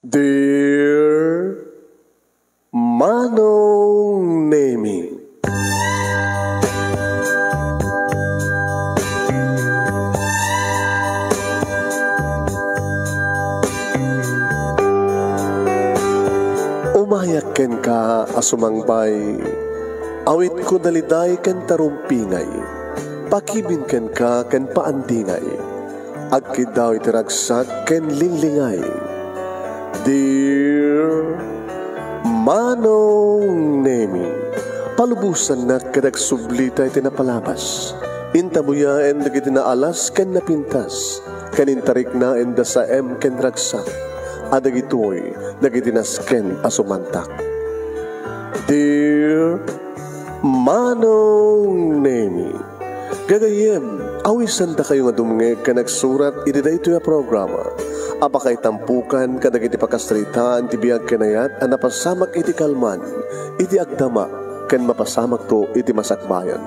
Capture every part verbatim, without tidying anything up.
Dear Manong Nemi. Umayak kenka a sumangbay. Awitko daliday ken tarumpingay. Pakibin kenka ken paandingay. Agkiddaw iti ragsak ken linglingay. Dear Manong Nemi, palubosannak ket agsublita iti napalabas. Intabuyaen dagiti naalas ken napintas, ken intariknaen da saem ken ragsak, a dagitoy dagiti nasken a sumantak. Dear Manong Nemi, gagayyem, awisandakayo nga dumngeg ken agsurat iti daytoy a programa a pakaitampokan kadagiti pakasaritaan ti biag ken ayat a napasamak iti kalman, iti agdama, ken mapasamakto iti masakbayan.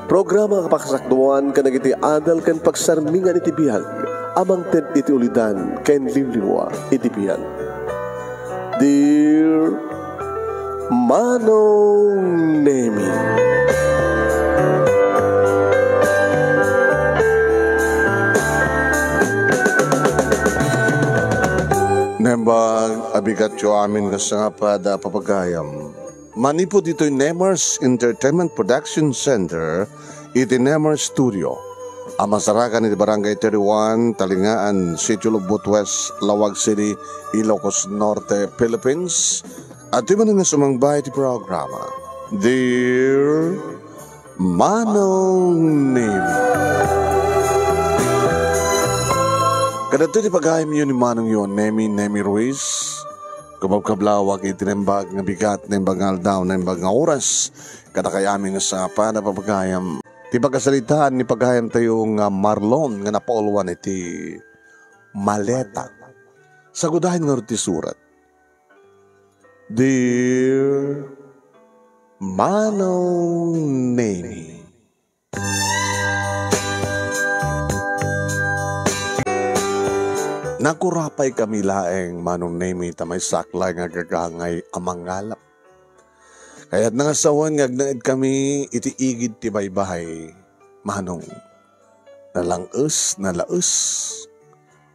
Programa a pakasakduan kadagiti adal ken pagsarmingan iti biag a mangted iti ulidan ken liwliwa iti biag. Dear Manong Nemi. Nembag a bigatyo amin nga sangapad a papagayam. Manipud ditoy Nemers Entertainment Production Center iti Nemers Studio a masarakan iti Barangay thirty-one, Talingaan, Sitio Lubot West, Laoag City, Ilocos Norte, Philippines. Adtoy manen nga sumangba iti programa, Dear Manong Nemi. Kadagitoy ti pagayamyo ni Manongyo a Nemi, Nemi Ruiz. Kumabkablawak iti naimbag nga bigat, naimbag nga aldaw, naimbag nga oras. Kadakay amin nga sangapad a papagayam. Ti pakasaritaan ni pagayamtayo nga Marlon nga napauluan iti maleta. Sagudayen ngarud ti surat. Dear Manong Nemi. Nakurapaykami laeng, Manong Nemi, ta maysaak laeng nga agagangay a mangalap. Kayatna nga sawen nga agnaedkami iti igid ti baybay, Manong. Nalang-es, nalaes.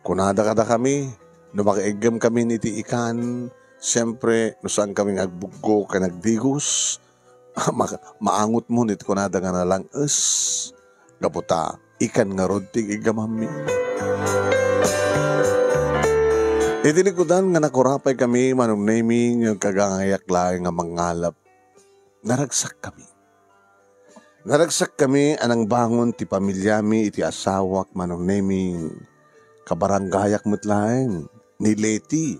Kunada kadakami, no makaiggemkami iti ikan, siempre, no saankami nga agbuggo ken agdigos, ma-, maangotmon iti kunada nga nalang-es, gapu ta ikan ngarud ti iggamanmi. Iti likudan nga nakurapaykami, Manong Nemi, nga agkagangayak laeng nga mangalap, naragsakkami. Naragsakkami a nangbangon ti pamiliami iti asawak, Manong Nemi. Kabaranggayak met laeng, ni Leti.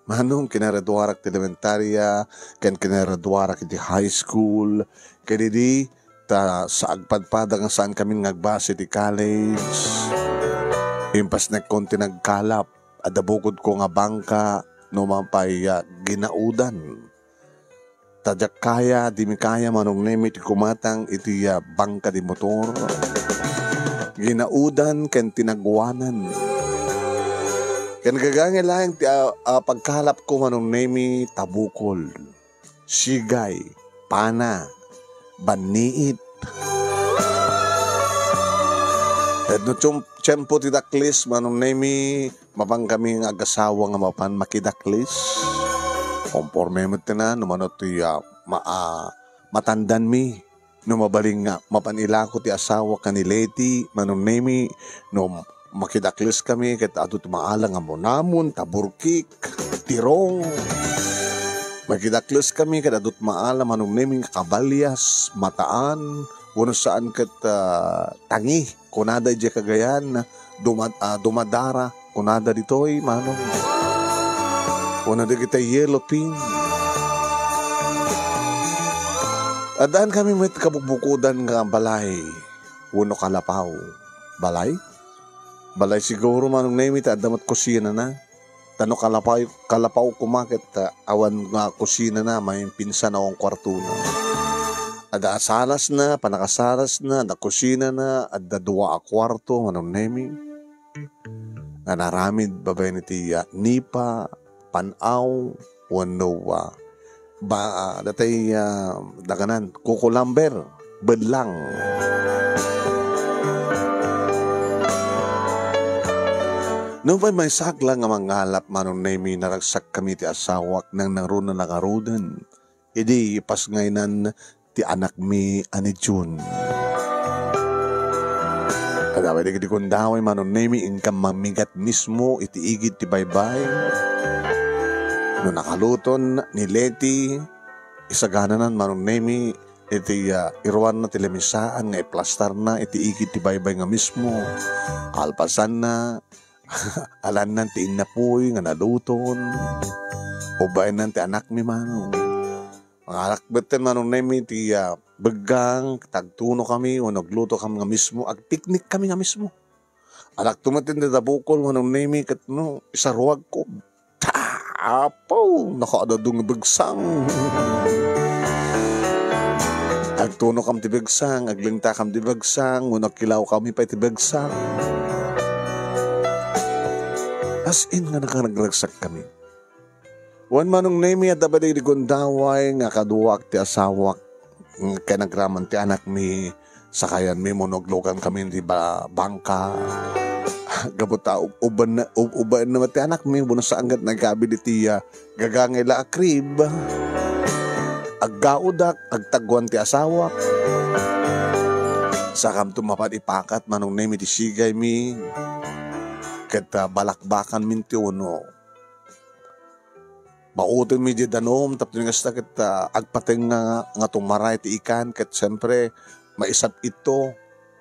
Manong, kinaraduarak ti elementaria, ken kinaraduarak iti high school, ken idi ta sa agpadpada nga saankami nga agbase iti college. Impasnekkon ti nagkalap, adda bukodko nga bangka, no mapay, ah, ginaudan. Ta diak kaya, dimi kaya, Manong Nemi, ti kumatang iti, ah, bangka di motor. Ginaudan ken tinagwanan. Ken gagangay laeng ti, ah, ah, pagkalapko, Manong Nemi, tabukol, sigay, pana, banniit. Ket no tium-, tiempo ti daklis, Manong Nemi, mapankami nga agasawa nga mapan makidaklis. Komporme met ti na, no mano ti, ah, ma-, ah, matandanmi. No mabalin nga, mapan ilako ti asawa ken ni Leti, Manong Nemi, no makidakliskami, ket adu ti maala nga munamon, taburkik, tirong. Makidakleskami, ket adu ti maala, Manong Nemi, nga kabalyas, mataan, wenno saan ket, ah, tangi. Kunada idiay Cagayan, dumad-, ah, dumadara, kunada ditoy, Manong. Kunada dagiti yellowfin. Addaan kami met kabukbukodan nga balay, wenno kalapaw. Balay? Balay siguro, Manong Nemi, ta adda met kusinana. Ta no kalapaw, kalapaw koma ket, ah, awan nga kusinana, maimpinsan awan kuartona. Adda salasna, pannakasalasna, adda kusinana, adda dua a kuarto, Manong Nemi. Nga naaramid babaen iti, ah, nipa, pan-aw wenno, ah, ba, ah, datay, ah, dakanan, cucumber, bellang. Nupay maysaak la nga mangalap, Manong Nemi, naragsakkami ti asawak nang nangruna nangaruden. Idi pasngaynan ti anakmi a ni June. Adda pay dagiti gundaway, Manong Nemi, inkam mamigat mismo iti igid ti baybay. No nakaluton ni Leti, isagananan, Manong Nemi, iti, ah, iruarna ti lamisaan nga iplastarna iti igid ti baybay nga mismo. Kalpasanna, alannan ti innapuy nga naluton. Ubaennan ti anakmi, Manong. Mangalak metten, Manong Nemi, ti, ah, beggang, ket agtunokami, wenno aglutokami nga mismo, agpiknikkami nga mismo. Alakto met ti tabukol, Manong Nemi, ket no, isaruagko. Ta! Apo! Nakaadado nga begsang. Agtunokam ti begsang, aglingtakam ti begsang, wenno agkilawkami pay ti begsang. As in nga nakaragsakkami. Wen, Manong Nemi, adda pay dagiti gundaway nga kaduak ti asawak, mm, ken agraman ti anakmi, sakayanmi wenno aglukankami ti ba-, bangka. Gapu ta ub-, ubaenna, ub-, ubaenna met ti anakmi, wenno saan ket nagkabil iti, ah, gagangay la a crib. Aggaudak, agtaguan ti asawak. Sakamto mapan ipakat, Manong Nemi, ti sigaymi. Ket, ah, balakbakanmi ti uno. Bautenmi diay danum, tapno kasta ket, ah, agpateng nga, nga tumaray ti ikan, ket siempre, maisap ito,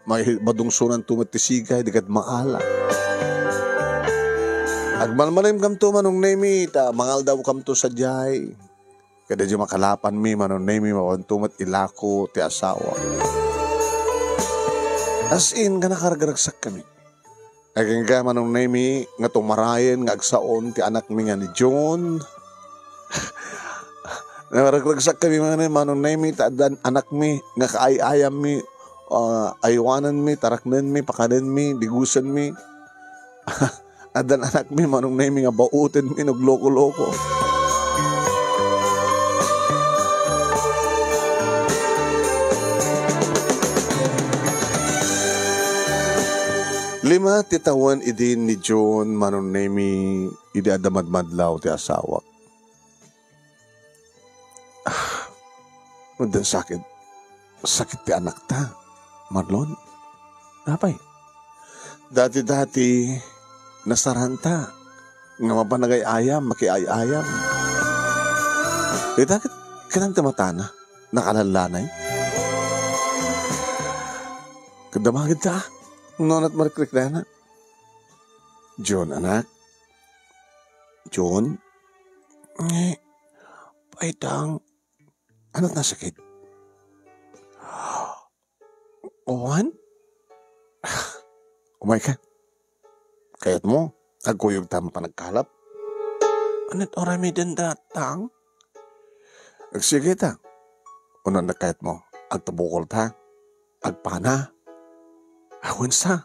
mai-, madungsonanto met ti sigay, di ket maala. Agmalmalimkamto, Manong Nemi, ta mangaldawkamto sadiay. Ket idiay makalapanmi, Manong Nemi, mapanto met ilako ti asawa. As in, nga nakaragsakkami. Agingga, Manong Nemi, nga tumarayen nga agsaon ti anakmi nga ni June. Naragsakkami, Manong Nemi, ta addan anakmi nga kaay-ayammi, ah, aywanenmi, taraknenmi, pakanenmi, digusenmi. Addan anakmi, Manong Nemi, nga bautenmi, nagloko-loko. Lima ti tawen idi ni June, Manong Nemi, idi adda madmadlaw ti asawak. Ah, addan sakit. Sakit ti anakta, Marlon. Apay? Dati-dati, nasaranta nga mapan agay-ayam, makiay-ayam. Ita ket, ket ti matana, nakalallanay. Ket damagidta, nunat marikrikrana. June, anak. June? Eh, paitang, anat nasakit? Awan? Umayka. Kayatmo, agkuyogta mapan agkalap. Anat uray mi denda, Tang? Agsige ta. Uno, anat kayatmo, agtabukolta, agpana. Awan sa.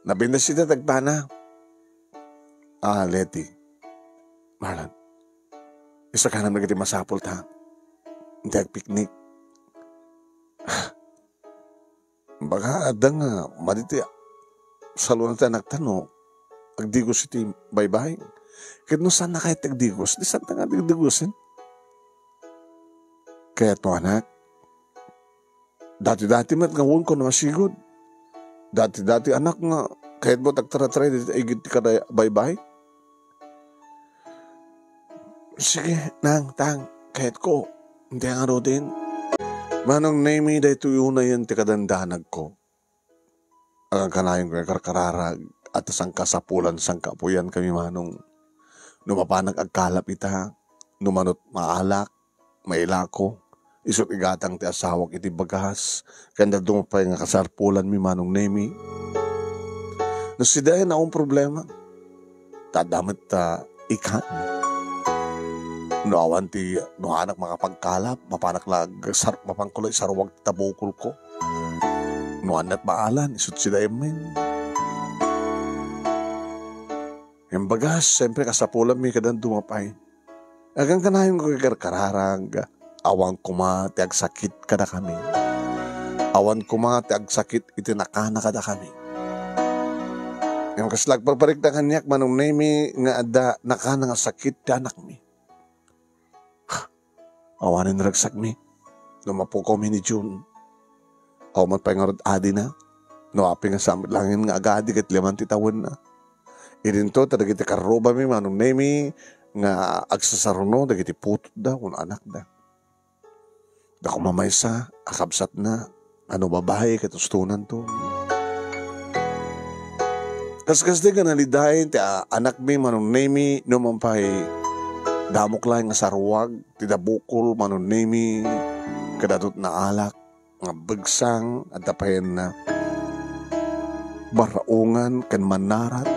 Napintas ita ti agpana. Ah, Leti. Marlon. Isaganam dagiti masapulta. Iti agpiknik. Baka adda nga madi ti saluna ti anakta no agdigos iti baybay. Ket no saanna kayat ti agdigos, di saanta nga digdigosen. Kayatmo, anak? Dati-dati met nga awanko no masigud. Dati-dati, anak, nga kayatmo ti agtarataray ditoy igid ti kada baybay. Sige, nang, tang, kayatko. Diay ngaruden. Manong Nemi, daytoy unayen ti kadandanagko. Agkanayon nga karkararag, a ta sangkasapulan, sangkaapuyankami, Manong. No mapanak agkalap ita, no manut maalak, mailako, isut igatang ti asawak iti bagas, ken dadduma pay nga kasapulanmi, Manong Nemi. No sidaen, awan problema. Ta adda met, ah, ikan. No awan ti, no anak makapagkalap, mapanak la agsar-, mapanko la isaruag ti tabukolko. No anak maalan, isut sidaen men. Ngem bagas, siyempre, kasapulanmi kadagiti dumapay. Agingga kanayon nga karkararag, awan koma ti agsakit kadakami. Awan koma ti agsakit iti nakana kadakami. Ngem kasla agparparikna kaniak, Manong Nemi, nga adda nakana nga sakit ti anakmi. Awanen ragsakmi no mapukawmi ni June. Awan man pay ngarud adina no apay nga sa met laeng nga agadi ket liman ti tawenna. Idinto ta dagiti karrubami, Manong Nemi, nga agsasaruno dagiti putotda wenno anakda. Da koma maysa a kabsatna a no babai ket ustonanto. Kaskasdi nga nalidaen ti a-, anakmi, Manong Nemi, no man pay damok laeng nga saruag ti dabukol, Manong Nemi, ket adu ti naalak nga begsang, adda payen barraongan ken mannarat.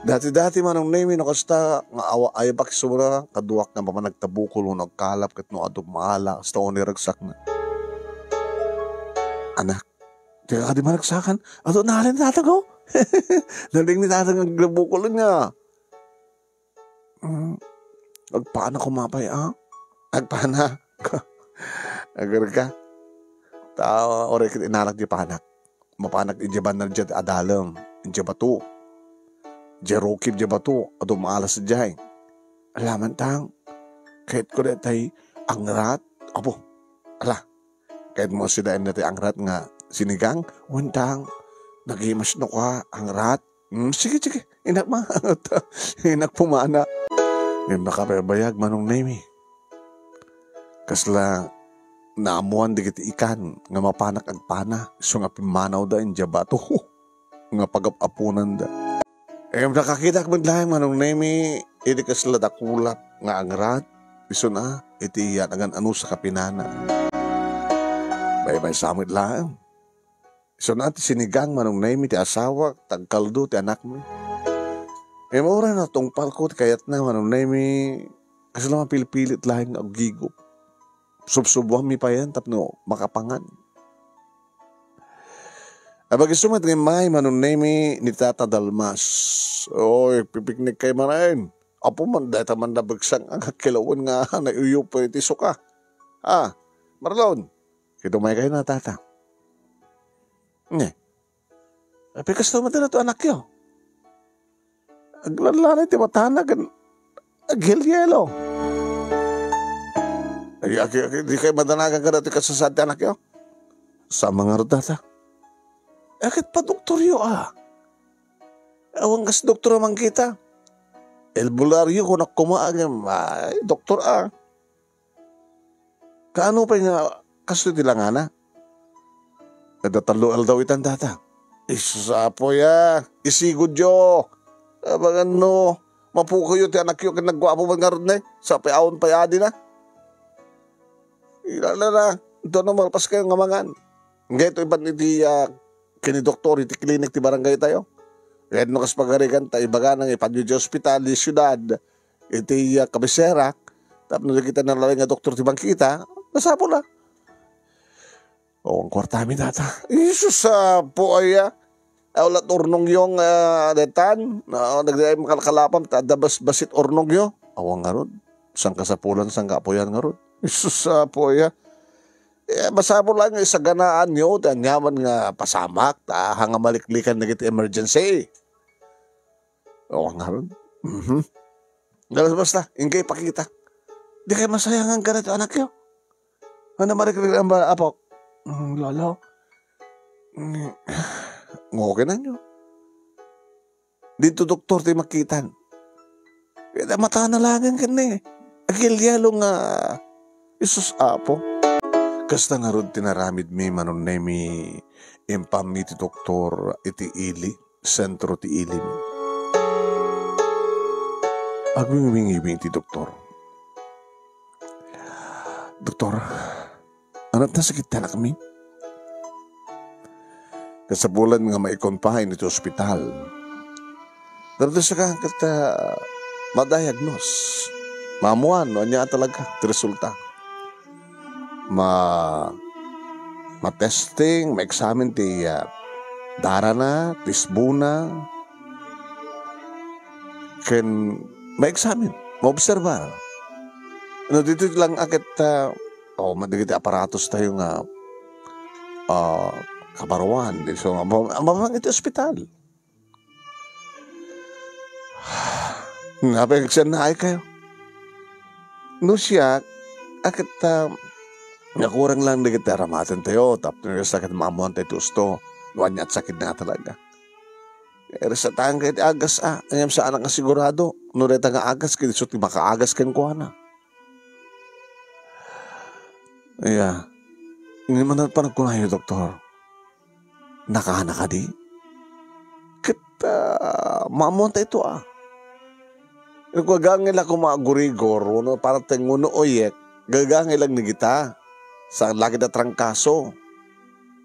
Dati-dati, Manong Nemi, no kasta nga awa-, aybak isuna, kaduak nga mapan agtabukol wenno agkalap ket no adu maala, kasta unay ragsakna. Anak, dika kadi maragsakan? Adu naalin ni tatang, oh. Naleng ni tatang agtabukol nga. Mm, agpana koma pay, ah? Agpana. Agarka. Ta, uray ket inalak di panak. Mapanak idiay banna diay adalem, idiay bato. Diay rukib diay bato, adu maala sadiay. Ala man tang, kayatko daytay angrat. Apo, ala, kayatmo sida inna ti angrat nga sinigang? Wen tang, nagimas no ka, angrat. Hmm, sige, sige, inak ma, inak pumana. Ngem nakabaybayag, Manong Nemi. Kasla naammoan dagiti ikan nga mapanak agpana, isu nga pimmanawda idiay bato nga pagap-aponanda. Em, nakakitak met laeng, Manong Nemi, idi kasla dakulak nga angrat, isuna, iti nagan-anusak a pinana. Baybay sa met laeng. Isuna ti sinigang, Manong Nemi, ti asawak, ta agkaldo ti anakmi. Em, uray natungpalko ti kayatna, Manong Nemi, kasla mapilpilit laeng nga aggigop. Subsubuanmi payen tapno makapangan. Abagiso met nga immay, Manong Nemi, ni Tata Dalmas. Oy, pipiknik kay manen. Apo man, dayta man nabegsang nga kilawen nga naiuyop iti suka. Ah, Marlon, kitumay kayo na, Tata. Ne. Apay kasta met dayta anakyo? Aglanlanay ti matana ken agyelyelo. Ay, agi, agi, di kayo madanagan kada ti kasasaan ti anakyo? Sa mga rod, Tata. Ay, ket padoktoryo, ah. Awan kas doktor a mangkita. Albularyo, kunak koma, agem, ay, doktor, ah. Kaano pay nga kastoy ti langana? Adda tallo aldaw itan, Tata. Isus, Apo ya, isigudyo. Amangan no mapukayo ti anakyo ken nagguapo man ngarud ne, sa pay awan pay adina. Ilala na, ito no malpas kayo nga mangan. Ngay ito iban iti, ah, kini doktor iti klinik ti barangay tayo. Kaya no kas pagarigan ta ibaga nang ipanyo di ospital, di syudad, iti, ah, kabisera, tapno di kita nalaing nga doktor ti bangkita, masapul, ah. O, ang kwartami, Tata. Jesus, ah, po, ay, ah. Aw, lat urnong yung, ah, detan. Ah, nagdiay makalkalapam, ta adda bas-, basit urnong yo. Awan ngarud. Sang kasapulan, sang kapuyan ngarud. Jesus, ah, po, ay, ah. Eh, masapul lang nga isaganaan yo, ti anyaman nga pasamak, ta hanga maliklikan na iti emergency. O, ngarud. Mhm. Galas basta, ingkay pakita. Di kay masayangan ka na to, anak yo. Ano marikrik ang ba, apo? Mm, lolo. Mm, okay na nyo. Dito doktor ti makitan. Kaya mata na lang ang kani. Agilyalo nga, Jesus, apo. Kasta nga rod tinaramid mi, Manong Nemi, impam mi ti doktor iti ili, sentro ti ili mi. Agwingwingiwing ti doktor. Doktor, ano ti nasakit ti anakmi? Kasapulan nga maikon pa iti ospital. Pero di saka ket, ah, madiagnose. Maammuan no ania talaga ti resulta. Ma-, ma-testing, ma-examine ti, ah, darana, tisbona. ken maeksamen, maobserbar. No, ditoy lang a ket, ah, o, dagiti aparatos tayo nga, ah, kabaruan, isu nga, ma-, mapang iti ospital. Napay agsannaay kayo. No siak, a ket, ah, nakurang lang dagiti aramaten tayo, tapno sa ket maammoan tayo ti usto, no ania ti sakit na talaga. Irisataen kayo ti agas, ah, ngem saanak nga sigurado, no dayta nga agas, ket isu ti makaagas kenkuana. Iya. Ngem ania ti panagkunayo, doktor? Nakaana kadi? Ket, ah, maammoan ta ito, ah. Nagagangay la koma agurigor, wenno para tengono oyek, gagangay lang ni kita. Saan lagi da trangkaso.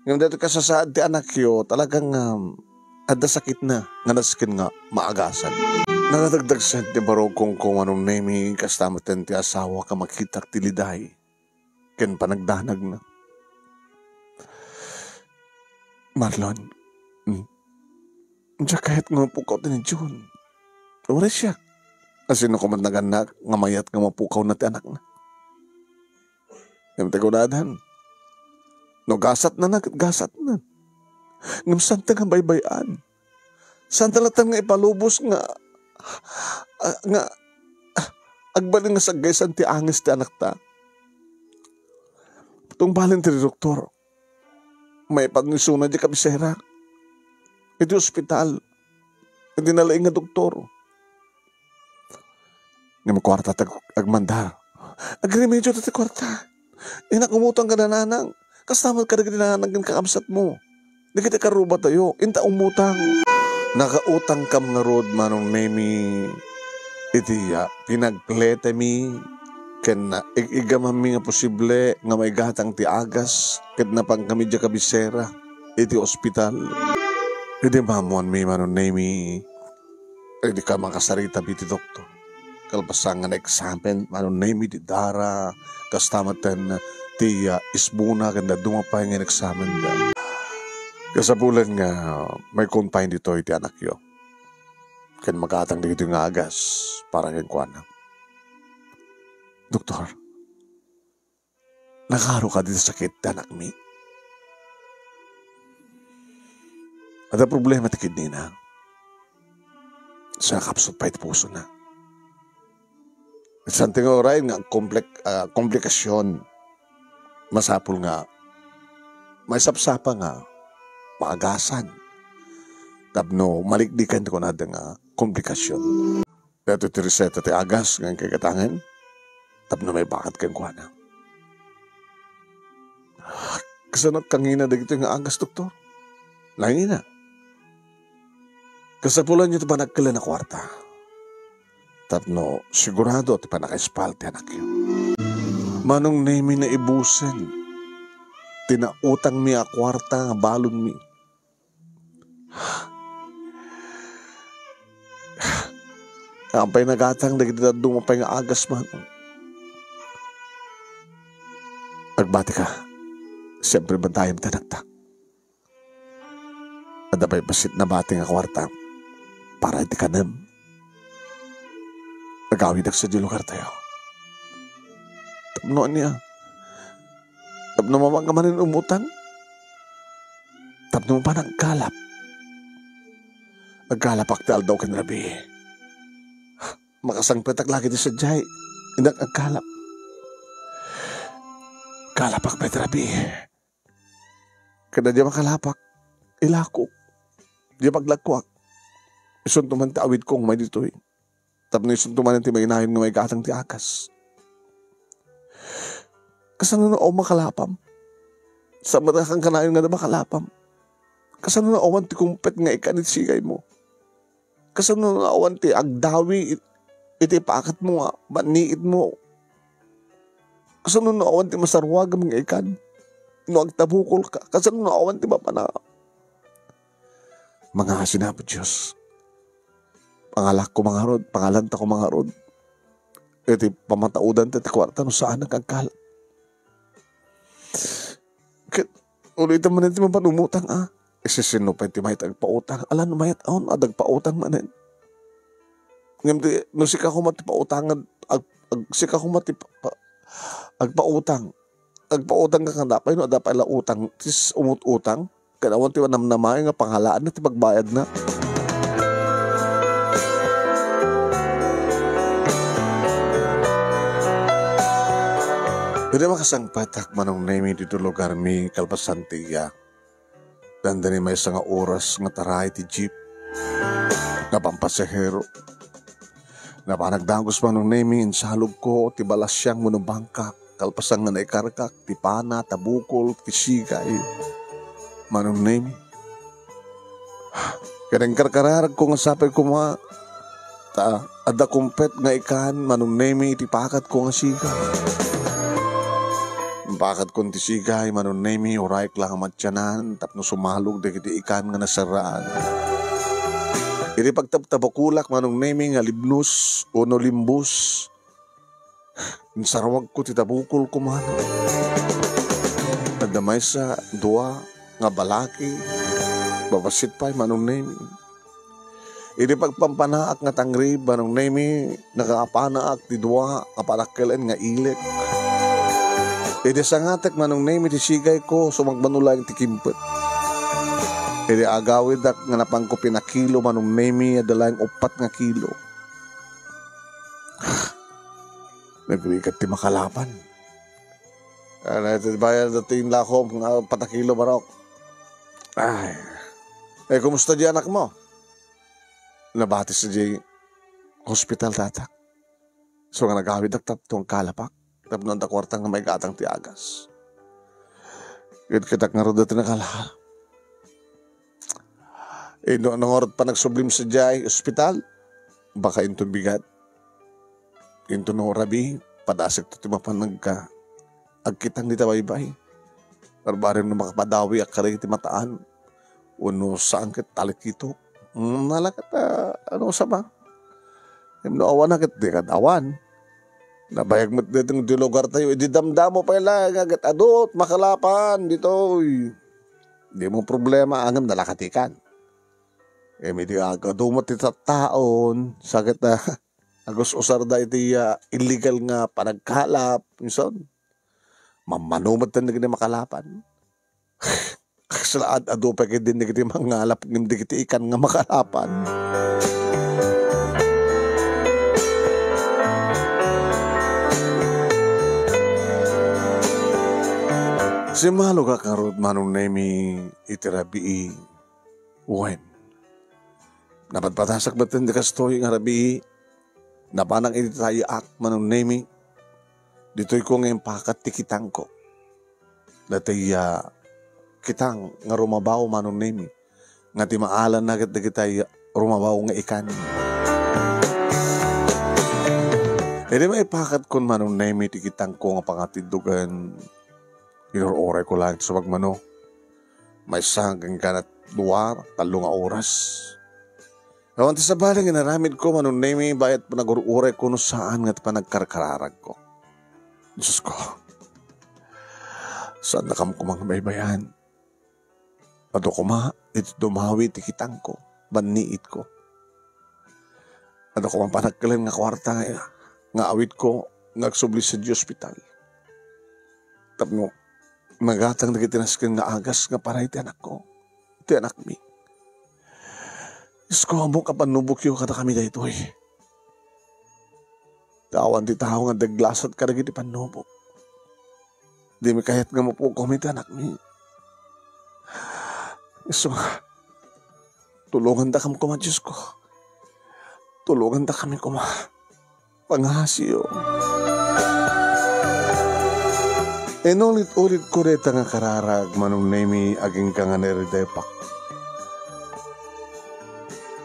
Ngem daytoy kasasaad ti anakyo, talagang, um, adda sakitna nga nasken nga maagasan. Nangadagdagsen ti barukongko, Manong Nemi, kasta met ti asawa ka makitak ti liday ken panagdanagna. Marlon, hmm, diak kayat nga mapukaw ti ni Jun. Uray siak. Asino koma ti nagannak nga mayat nga mapukawna ti anakna? Ngem ti kunadan, no gasatna na ket gasatna. Ngem santa nga baybay-an. Santa latta nga ipalubos nga, ah, nga, ah, agbalin nga saggaysan ti angis ti anakta. Tungbalin ti doktor. Maipannuy isuna diay kabisera. Iti ospital. Iti nalaing nga doktor. Ngem kuarta ti ag-, agmandar. Agremedio ti kuarta. Innak umutang kada nanang. Kasta met kadagiti nanang ken kakabsatmo. Dagiti karrubatayo, inta umutang. Nakautangkam ngarud, Manong Nemi, iti, ah, pinagpletemi ken ig-igamanmi nga posible nga maigatang ti agas ket napankami diay kabisera iti ospital. Idi maammoanmi, Manong Nemi, idi ka makasarita iti doktor. Kalpasan nga na-examine, Manong Nemi, ti dara, kasta met ti, ah, isbuna ken dadduma pay nga in-examine da. Kasapulan nga maikonfine ditoy ti anakyo. Ken magatang dagitoy nga agas para kenkuana. Doktor, nakaaro kadi ti sakit ti anakmi? Adda problema ti kidney na. Sa nakapsut pay ti puso na. Something, alright, nga komplik-, ah, komplikasyon. Masapul nga maisapsapa nga maagasan. Tapno malikdikan ti kunada nga komplikasyon. Daytoy ti reseta ti agas nga inkay gatangen tapno maipakat kenkuana. Kasano kangina dagitoy nga agas, doktor? Nangina. Kasapulanyo ti panagkelen a kuarta. Tapno sigurado ti pannakaispal ti anakyo. Manong Nemi, naibusen ti nautangmi a kuarta nga balonmi. Apay nagatang dagiti dadduma pay nga agas, Manong? Agbati ka. Siyempre, bantayem ti anakta. Adda pay bassit nabati nga kuarta para iti kanem. Agawidak sadiay lugartayo. Tapno ania? Tapno mapan ka manen umutang? Tapno mapan aggalap? Aggalapak ti aldaw ken rabii. Makasangpetak la iti sadiay. Innak aggalap. Galapak pay ti rabii. Kada diay makalapak, ilakok. Diay paglakuak, isunto man ti awidko nga umay ditoy. Tapno isunto man ti mainayon nga maigatang ti agas. Kasano no awan makalapam? Sa matakan kanayon nga da makalapam. Kasano no awan ti kumpet nga ikan iti sigaymo? Kasano no awan ti agdawi it-, iti paketmo nga banniitmo? Kasano no awan ti masaruagam nga ikan? No agtabukolka, kasano no awan ti mapana? Mangasin, Apo Dios. Pangalakko mangarud, pangalantako mangarud. Iti pamataudanta ti kuarta no saanak aggal. Ket, ulitem manen ti mapan umutang, a. Isisinno pay ti mayat agpautang? Alan mayat awan a dagpautang manen. Ngem ti, no sika koma ti pautang, ag-, ag-, sika koma ti pa-, pa-, agpautang. Agpautang ka kanda pay, no adda pay la utang, tis umut-utang. Kanawan ti namnamaen nga pangalaanna ti pagbayadna. Idi makasangpetak, Manong Nemi, dito lugar mi, kalpasan ti iya. Dandani maysa nga oras nga taray ti jeep nga pampasahero. Napan nagdagus, Manong Nemi, insalog ko ti balasiang wenno bangkak, kalpasan nga naikargak ti pana, tabukol, ti sigay. Manong Nemi, ket inkarkararag ko nga sapay koma ta adda kumpet nga ikan, Manong Nemi, iti pakat ko nga siga. Pakat kon ti sigay, Manong Nemi, urayek lang a matianan tapno sumalog dagiti ikan nga nasarraan. Iti pagtabtabakolak, Manong Nemi, nga libnos o no limbos, insaruag ko ti tabukol ko, Manong. Adda maysa, dua, nga balaki, babassit pay, Manong Nemi. Idi pagpampanaak nga tangrib, Manong Nemi, nakaapanaak ti dua nga panakkel-en nga ilik. Idi sangatek, Manong Nemi, ti sigay ko, sumagmano laeng ti kimpet. Idi agawidak nga napan ko pinakilo, Manong Nemi, adda laeng uppat nga kilo. Nagrigat ti makalapan. Ano iti bayad ti inlakom nga patakilo, barok? Ay. Eh, kumusta di anak mo? Nabati sa di hospital, tatak. So nga nagawidak tapno agkalapak. Tapno adda kuarta nga maigatang ti agas. Kitkitak ngarud ti nakala. Eh, no, no ngarud panagsublim sa di ospital, baka inton bigat. Inton no rabii, padasek to ti mapan agka-, agkitang dita baybay. Barbarem no makapadawiak kadagiti mataan. Wenno saan ket talikitok. Mm, nalakat, ah, ano sa ba? Ngem no awan na ket di kad awan. Nabayag met daytoy ti lugartayo, idi damdamo pay laeng nga ket adu ti makalapan ditoy. Dimo problema, ngem nalakatikan. Ngem idi ag-adu met ti tattaon, sa ket, ah, agus-usarda iti, ah, illegal nga panagkalap, insan. Mammano met dagiti makalapan. Kasla ad-adu pay ketdin dagiti mangalap ngem dagiti ikan nga makalapan. Simmalogak ngarud, Manong Nemi, iti rabii. Wen, napadpadasak metten ti kastoy nga rabii. Napanak iti tayaak, Manong Nemi. Ditoy ko nga impakat ti kitangko. Datoy, ah, kitang nga rumabaw, Manong Nemi, nga ti maalanna ket dagitay rumabaw nga ikan. Idi maipakat kon, Manong Nemi, ti kitangko nga pangatiddogen, inur-uray ko laeng ti sumagmano. Maysa ken kanat dua, tallo nga oras. Awan ti sabali nga inaramid ko, Manong Nemi, bayat panagur-uray ko no saan nga ti panagkarkararag ko. Diyos ko, saan nakam kumang baybayan? Adu koma iti dumawi ti kitangko, banniit ko. Adu koma panagkelen nga kuarta nga, nga awit ko nga agsubli sa di ospital. Tapno magatang dagiti nasken nga agas nga para iti anakko, iti anakmi. Isko, ammok a pannubokyo kadakami daytoy. Ta awan ti tao nga daglasat kadagiti pannubok. Dimi kayat nga mapukom iti anakmi. Isu, tulongandakam koma, Diyos ko. Tulongandakami koma. Pangasiyo. Inulit-ulit ko dayta nga kararag, Manong Nemi, agingga nga naridepak.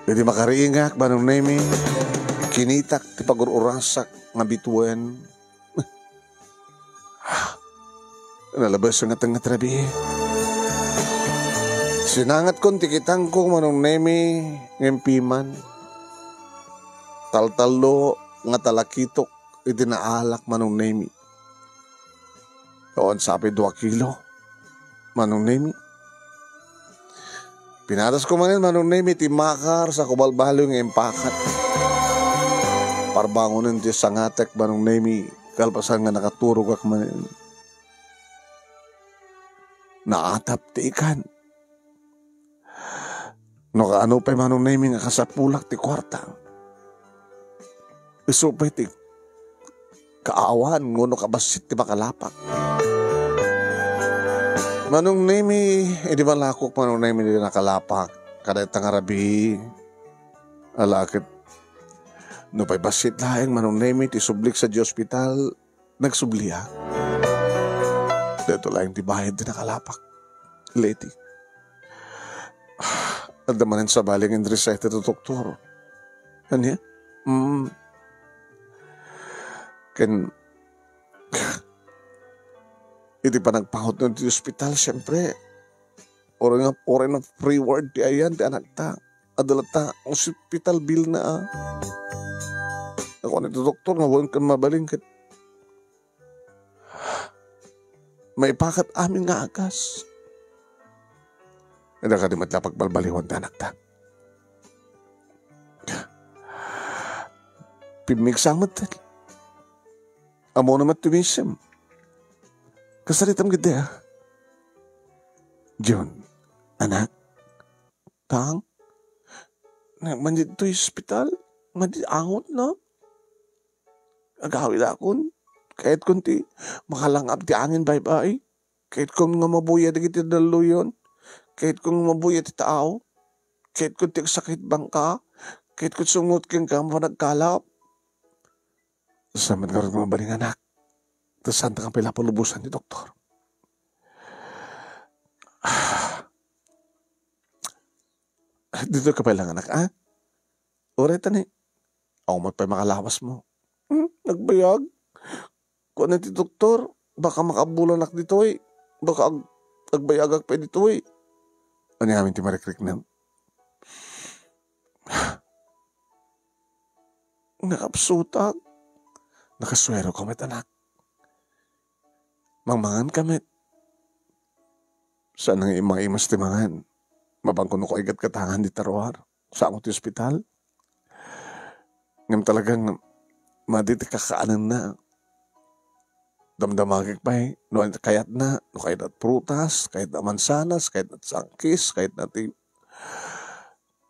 Idi makariingak, Manong Nemi, kinitak ti pagur-urasak nga bituen. Nalabes nga tengnga ti rabii. Sinangatkon ti kitangko, Manong Nemi, ngem piman. Taltallo nga talakitok iti naalak, Manong Nemi. Awan sapay dua kilo, Manong Nemi. Pinatasko manen, Manong Nemi, ti makar sa kubalbaliw nga impakat. Parbangonen ti sangatek, Manong Nemi, kalpasan nga nakaturogak manen. Naatap ti ikan. No kaano pay, Manong Nemi, nga kasapulak ti kuarta, isu pay ti kaawan wenno kabassit ti makalapak. Manong Nemi, idi malakok, Manong Nemi, di nakalapak. Kada ita nga rabii, ala ket no pay bassit laeng, Manong Nemi, ti sublik sadiay ospital, nagsubliak. Daytoy laeng ti bayad ti nakalapak, Leti. Adda manen sabali nga inreseta ti doktor. Ania? Mm. Ken, iti panagpangutna ti ospital, siempre, uray nga, uray nga free ward ti ayan ti anakta. Adda latta ospital bill na, a. Nakuan ti doktor nga wen ken mabalin ket maipakat amin nga agas. Adda kadi met la pagbalbaliwan ti anakta. Pimmigsa met. Ammona met ti wisem. Kasaritam gid, a. Jun, anak. Tang, na, madi ditoy ospital, madi angot na. Agawidakon. Kayatkon ti makalangab ti angin baybay. Kayatkon nga mabuya dagiti dalluyon. Kayatkon nga mabuya ti tao. Kayatkon ti agsakit bangka. Kayatkon sumngot kenka nga panagkalap. Saan met ngarud nga mabalin, anak? Ta saanka pay la palubosan ni doktor. Ditoy ka pay lang, anak, a? Uray ta ni, awan met pay makalawasmo. Hmm, nagbayag. Kuan ti doktor, baka makabulanak ditoy. Baka ag-, agbayagak pay ditoy. Ania ngamin ti marikriknam? Nakapsutak. Nakasuero ka met, anak. Mangmangan ka met. Saan nga ima-imas ti mangan? Mapanko no kaigat katangan dita ruar. Saan ti ospital? Ngem talagang madi ti kakaanenna. Damdamagek pay no kayatna, no kayatna prutas, kayatna mansanas, kayatna sangkis, kayatna ti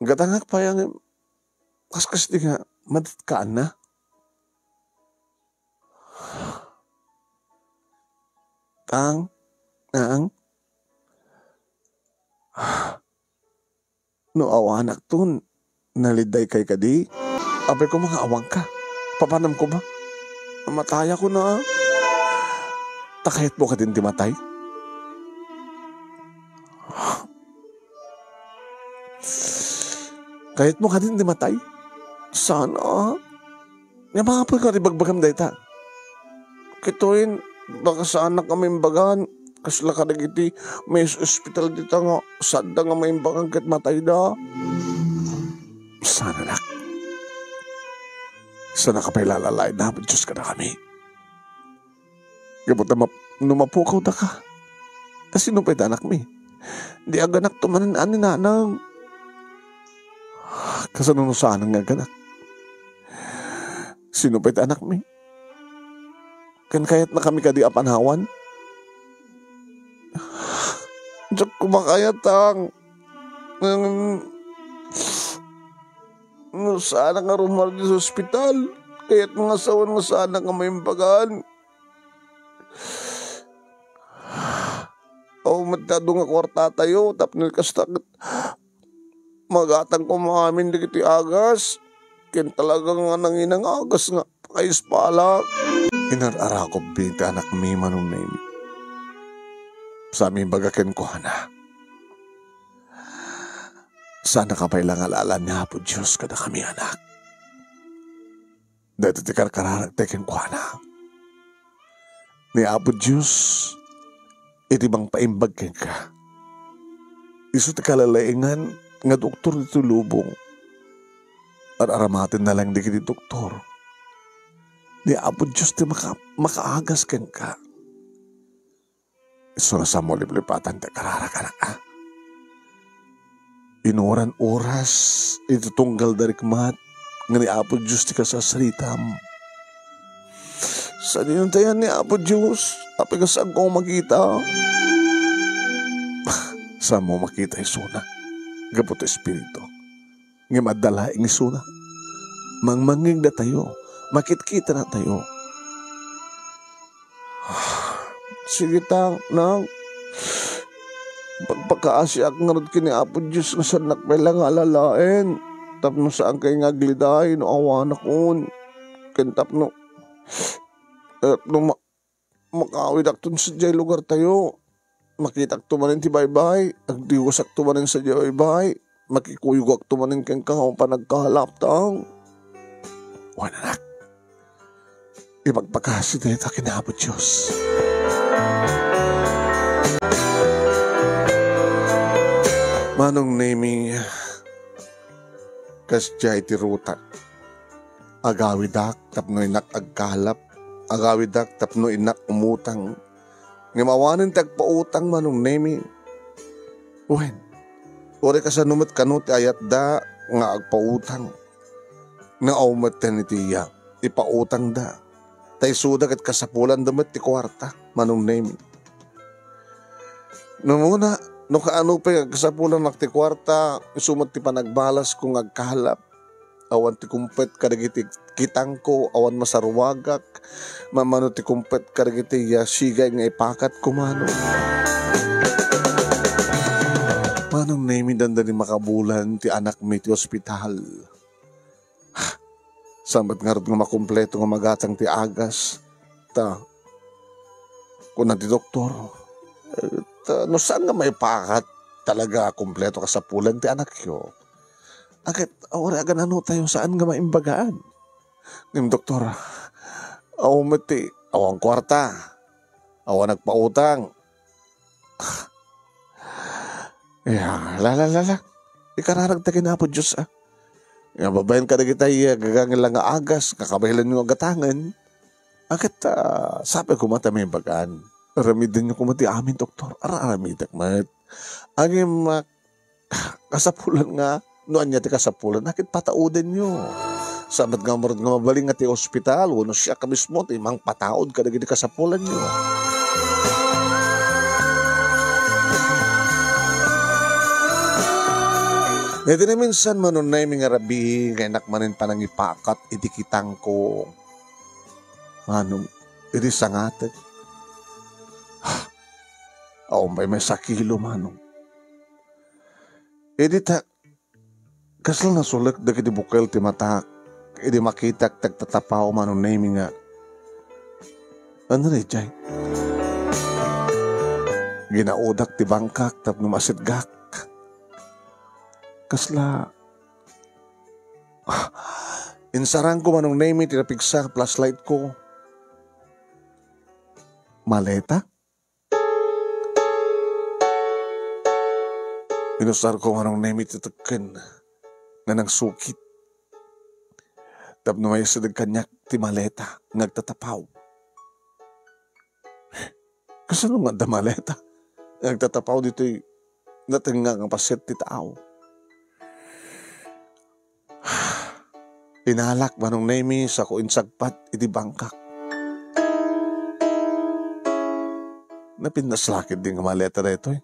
gatangak pay, ngem kaskas di nga madi ti kaanna. Tang, ang, no awanak ton, naliday kay kadi? Apay koma nga awanka. Papanam koma. Matayakon a. Ta kayatmo kadin ti matay? Kayatmo kadin ti matay? Sana. Nga mapul ka ti bagbagam dayta. Kitoyen, baka saanak nga maimbagan. Kasla kadagiti may ospital dita nga sadda nga maimbagan ket matayda. Saan, anak? Saan ka pay lalaay na, Dios, kadakami? Gapu ta map-, no mapukaw daka, kasino pay ti anakmi? Di aganakto manen a ni nanang. Kasano no saan nga aganak? Sino pay ti anakmi? Ken kayatna kami kadi a panawan? Diak kumakayatang. Ngem, no saanak nga rummuar ditoy ospital, kayatmo nga sawen nga saanak nga maimbagan. Awan met ti adu nga kuartatayo, tapno kasta ket magatang koma amin dagiti agas, ken talaga nga nangina nga agas nga pakaispalak. Inar-arakobmi ti anakmi, Manong Nemi. Sa imbaga kenkuana, saanka pay la nga laalan ni Apo Dios kadakami, anak. Daytoy ti karkararak ti kenkuana. Ni Apo Dios iti mangpaimbag kenka. Isu ti kalalaingan nga doktor ditoy lubong. Ar-aramatenna laeng dagiti doktor. Ni Apo Dios ti maka-, makaagas kenka. Isu nga sammo liplipatan ti kararakan, a. Inuran oras iti tunggal da rikmat, nga ni Apo Dios ti kasarsaritam. Sadino tayan ni Apo Dios? Apay nga saanko makita? Saanmo makita isuna gapu ta espiritu. Ngem adda laeng isuna. Mangmangngegdatayo, makitkitanatayo. Sige ta, nak. Pagpakaasiak ngarud ken ni Apo Dios nga saannak pay la nga alalaen. Tapno saankay nga agliday no awanakon. Ken tapno, tapno ma-, makaawidakton sadiay lugartayo. Makitakto manen ti baybay. Agdiwesakto manen sadiay baybay. Makikuyogakto manen kenka a panagkalaptang. Wen, anak, ipagpakasi dayta ken Apo Dios. Manong Nemi, kasdiay ti rutak. Agawidak tapno innak agkalap. Agawidak tapno innak umutang. Ngem awanen ti agpautang, Manong Nemi. Wen, uray kasano met kano ti ayatda nga agpautang. Nga aw met ten iti iya, ipautangda. Ta isuda ket kasapulanda met ti kuarta, Manong Nemi. No muna, no kaano pay nga kasapulannak ti kuarta, isu met ti panagbalasko nga agkalap. Awan ti kumpet kadagiti kitangko, awan masaruagak, mamano ti kumpet kadagiti yasigay nga ipakatko, Manong. Manong Nemi, dandani makabulan ti anakmi ti ospital. Saan met ngarud nga makumpleto nga magatang ti agas? Ta, kuna ti doktor, eh, ta, no saan nga maipakat talaga a kumpleto kasapulan ti anakyo, aket, awaray agananotayo, saan nga maimbagaan. Ngem, doktor, awan met ti, awan kuarta, awan agpautang. Ya, la, la, la, la. Ikararagta ken Apo Dios, a. Nga babaen kadagitay, a, gagangel la nga agas, nga kabaelanyo nga gatangen. Aket, a, sapay koma ta maibagaan. Aramidenyo koma ti amin, doktor. Ar-, aramidek met. Ngem, a, kasapulan nga, no ania ti kasapulan, aket pataodenyo. Saan met ngarud nga mabalin nga ti ospital, wenno siak mismo ti mangpataod kadagiti kasapulanyo. Iti naminsan, Manong Nemi, nga rabii nga innak manen panangipakat iti kitangko. Manong, idi sangatek. Awan pay maysa a kilo, Manong. Idi ta, kasla nasulek dagiti bukel ti matak, idi makitak ti agtatapaw, Manong Nemi, nga, "Ano daydiay?" Ginaodak ti bangkak tapno masetgak. Kasla, insarangko, Manong Nemi, ti napigsa a flashlight ko. Maleta? Inusarko, Manong Nemi, ti tekken nga nangsukit tapno maiyasideg kaniak ti maleta nga agtatapaw. Kasano nga adda maleta nga agtatapaw ditoy natengnga nga paset ti tao? Inalak, Manong Nemi, sako insagpat iti bangkak. Napintas la ketdi nga maleta daytoy.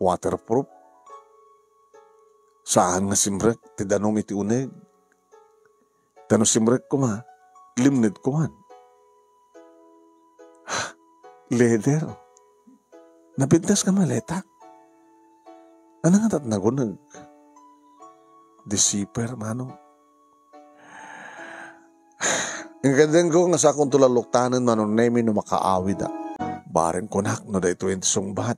Waterproof. Saan nga simrek ti danum iti uneg. Ta no simrek koma, limned koman. Leather. Napintas nga maleta. Ano nga tat naguneg? Di zipper, Manong. Inkadengko nga sakonto la luktanen, Manong Nemi, no makaawida. Bareng kunak no daytoy ti sungbat.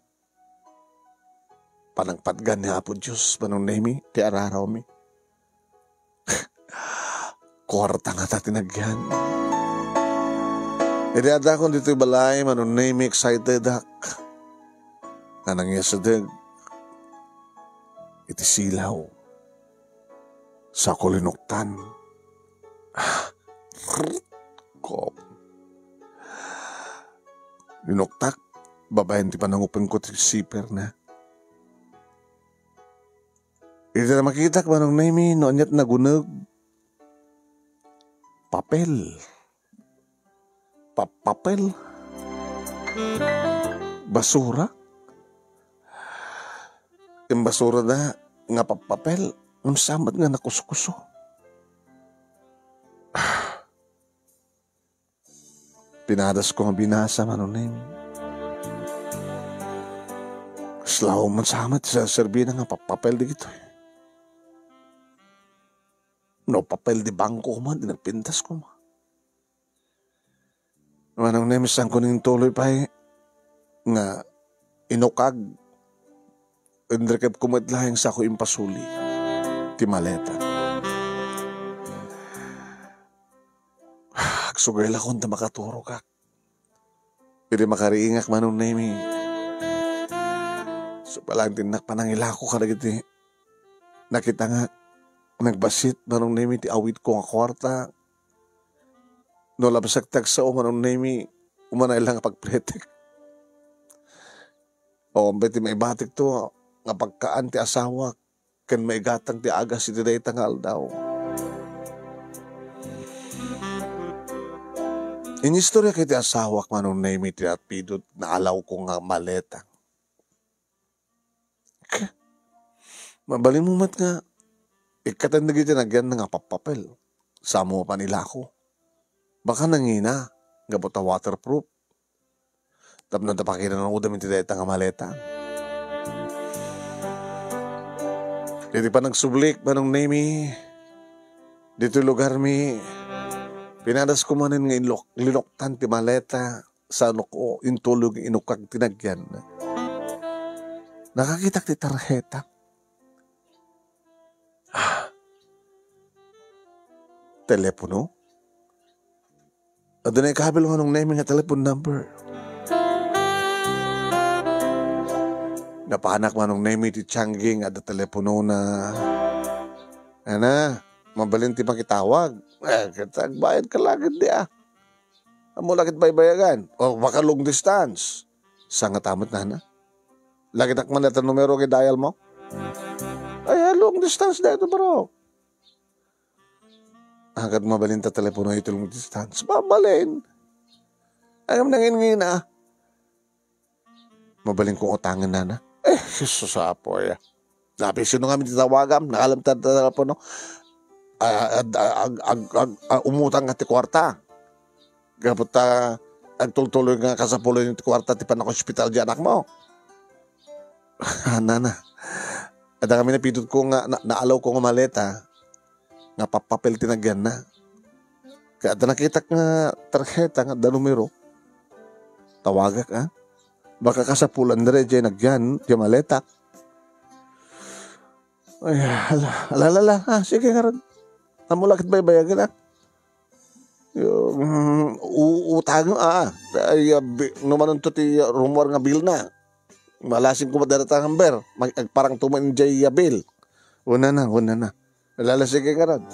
Panangpatgan ni Apo Dios, Manong Nemi, ti ararawmi. Kuarta ngata ti nagyan. Idi addakon ditoy balay, Manong Nemi, excitedak nga nangiyasideg iti silaw. Sako linuktan. Ko. Linuktak babaen ti panangupengko ti zipper na. Iti makitak, Manong Nemi, no aniat naguneg, Pappapel. Pappapel. Basura. Imbasura da nga pappapel. Ngem saan met nga nakuskuso. Pinadasko nga binasa, Manong Nemi. Kasla man sa met sa serbina nga pappapel dagitoy. No papel di bangko man, di nagpintas ko ma. Manong Nemi, saan ko ning tuloy pay nga inukag, inrikep ko met laeng sako impasuli ti maleta. Agsugay la kon ta makaturogak. Idi makariingak, Manong Nemi, supay laeng ti innak panangilako kadagiti nakitangak. Nagbassit, Manong Nemi, ti awidko nga kuarta. No labsak ti agsao, Manong Nemi, umanay la nga pagpletek. O, ambay ti maibatikto nga pagkaan ti asawak ken maigatang ti agas iti dayta nga aldaw. Inistoryak iti asawak, Manong Nemi, ti napidot naalawko nga maleta. K-, mabalinmo met nga ikkaten dagiti nagyan nga pappapel. Saan mo mapan ilako? Baka nangina, gapu ta waterproof. Tapno ta pakinunoda mi ti dayta nga maleta. Iti panagsublik, Manong Nemi, ditoy lugarmi, pinadasko manen nga inlok-, linoktan ti maleta, saan ko intulog inukag ti nagyan. Nakakitak ti tarheta. Ah. Telepono? Adunay kabil, Manong Nemi, nga telephone number. Napanak, Manong Nemi, ti tianggi nga adda teleponona. Ana, mabalin ti makitawag. Eh, ket agbayad ka la ketdi, ah. Ammo la ket baybayagan. O, baka long distance. Saan nga ta met, nana? Lagitak man dayta numero nga i-dial mo? Ay, long distance dayto, bro. Agad mabalin ta telepono iti long distance. Mabalin. Ay, ngem nangin-ngina. Mabalin kong utangen, nana. Eh, Jesus, apo, ya. Sabi, sino nga ti tawagam? Nakalam ta telepono. Ah, ag-, ag-, ag-, ag-, ah, umutang nga ti kuarta. Gapu ta agtultuloy nga kasapuloy ti kuarta ti panakospital di anak mo. Nana, adda kami napidot ko nga na-, naalaw ko nga maleta nga pappapel ti nagyanna. Kaya adda nakitak nga tarheta nga adda numero. Tawagak, ah. Baka kasapulan daydiay nagyan, di maleta. Ay, ala, ala, ala, ala. Ah, sige, ngarud. Ammo la ket baybayagan, ah. Yung, mm, u-, utang, ah. Ay, ah, bi-, no manunto ti, ah, rumor nga bill na. Malasing ko madara ta number. Mag-, agparang tuman jay, ah, bill. Una na, una na. Ala, ala, sige, ngarud.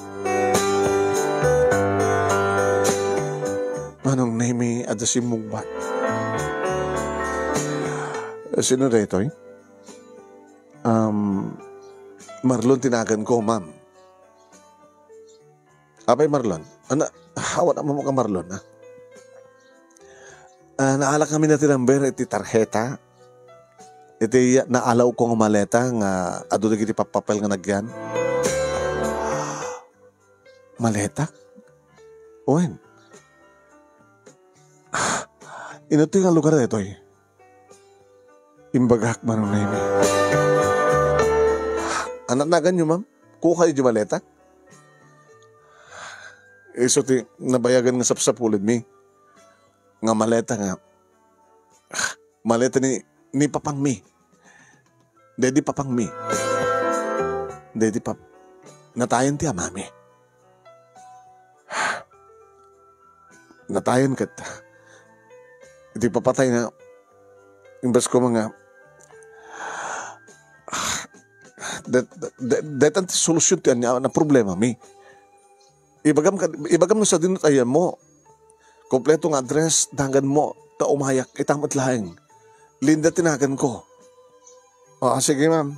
Manong Nemi, adda simmungbat. Sino daytoy? Um, Marlon ti nagan ko, ma'am. Apay Marlon? Ana, awan a mo ka Marlon, ah. Ah, naalak kami na ti number iti tarheta. Iti naalaw ko nga maleta nga adu dagiti pappapel nga nagyan. Maleta? Wen. Ino ti nga lugar daytoy? Imbagak, Manong Nemi. Anat naganyo, ma'am? Kukayo di maleta? Isu ti nabayagan nga sapsapulenmi. Nga maleta nga. Maleta ni, ni papangmi. Daydi papangmi. Daydi pap-, natayen ti amami. Natayen ket iti papatay na, imbes ko nga, det-, det-, detan ti solusyon ti ania na problemami. Ibagam kad-, ibagam no sadino ti ayanmo. Kompleto nga address, dangan mo, ta umayak, ita met laeng. Linda ti nagan ko. O, sige, ma'am.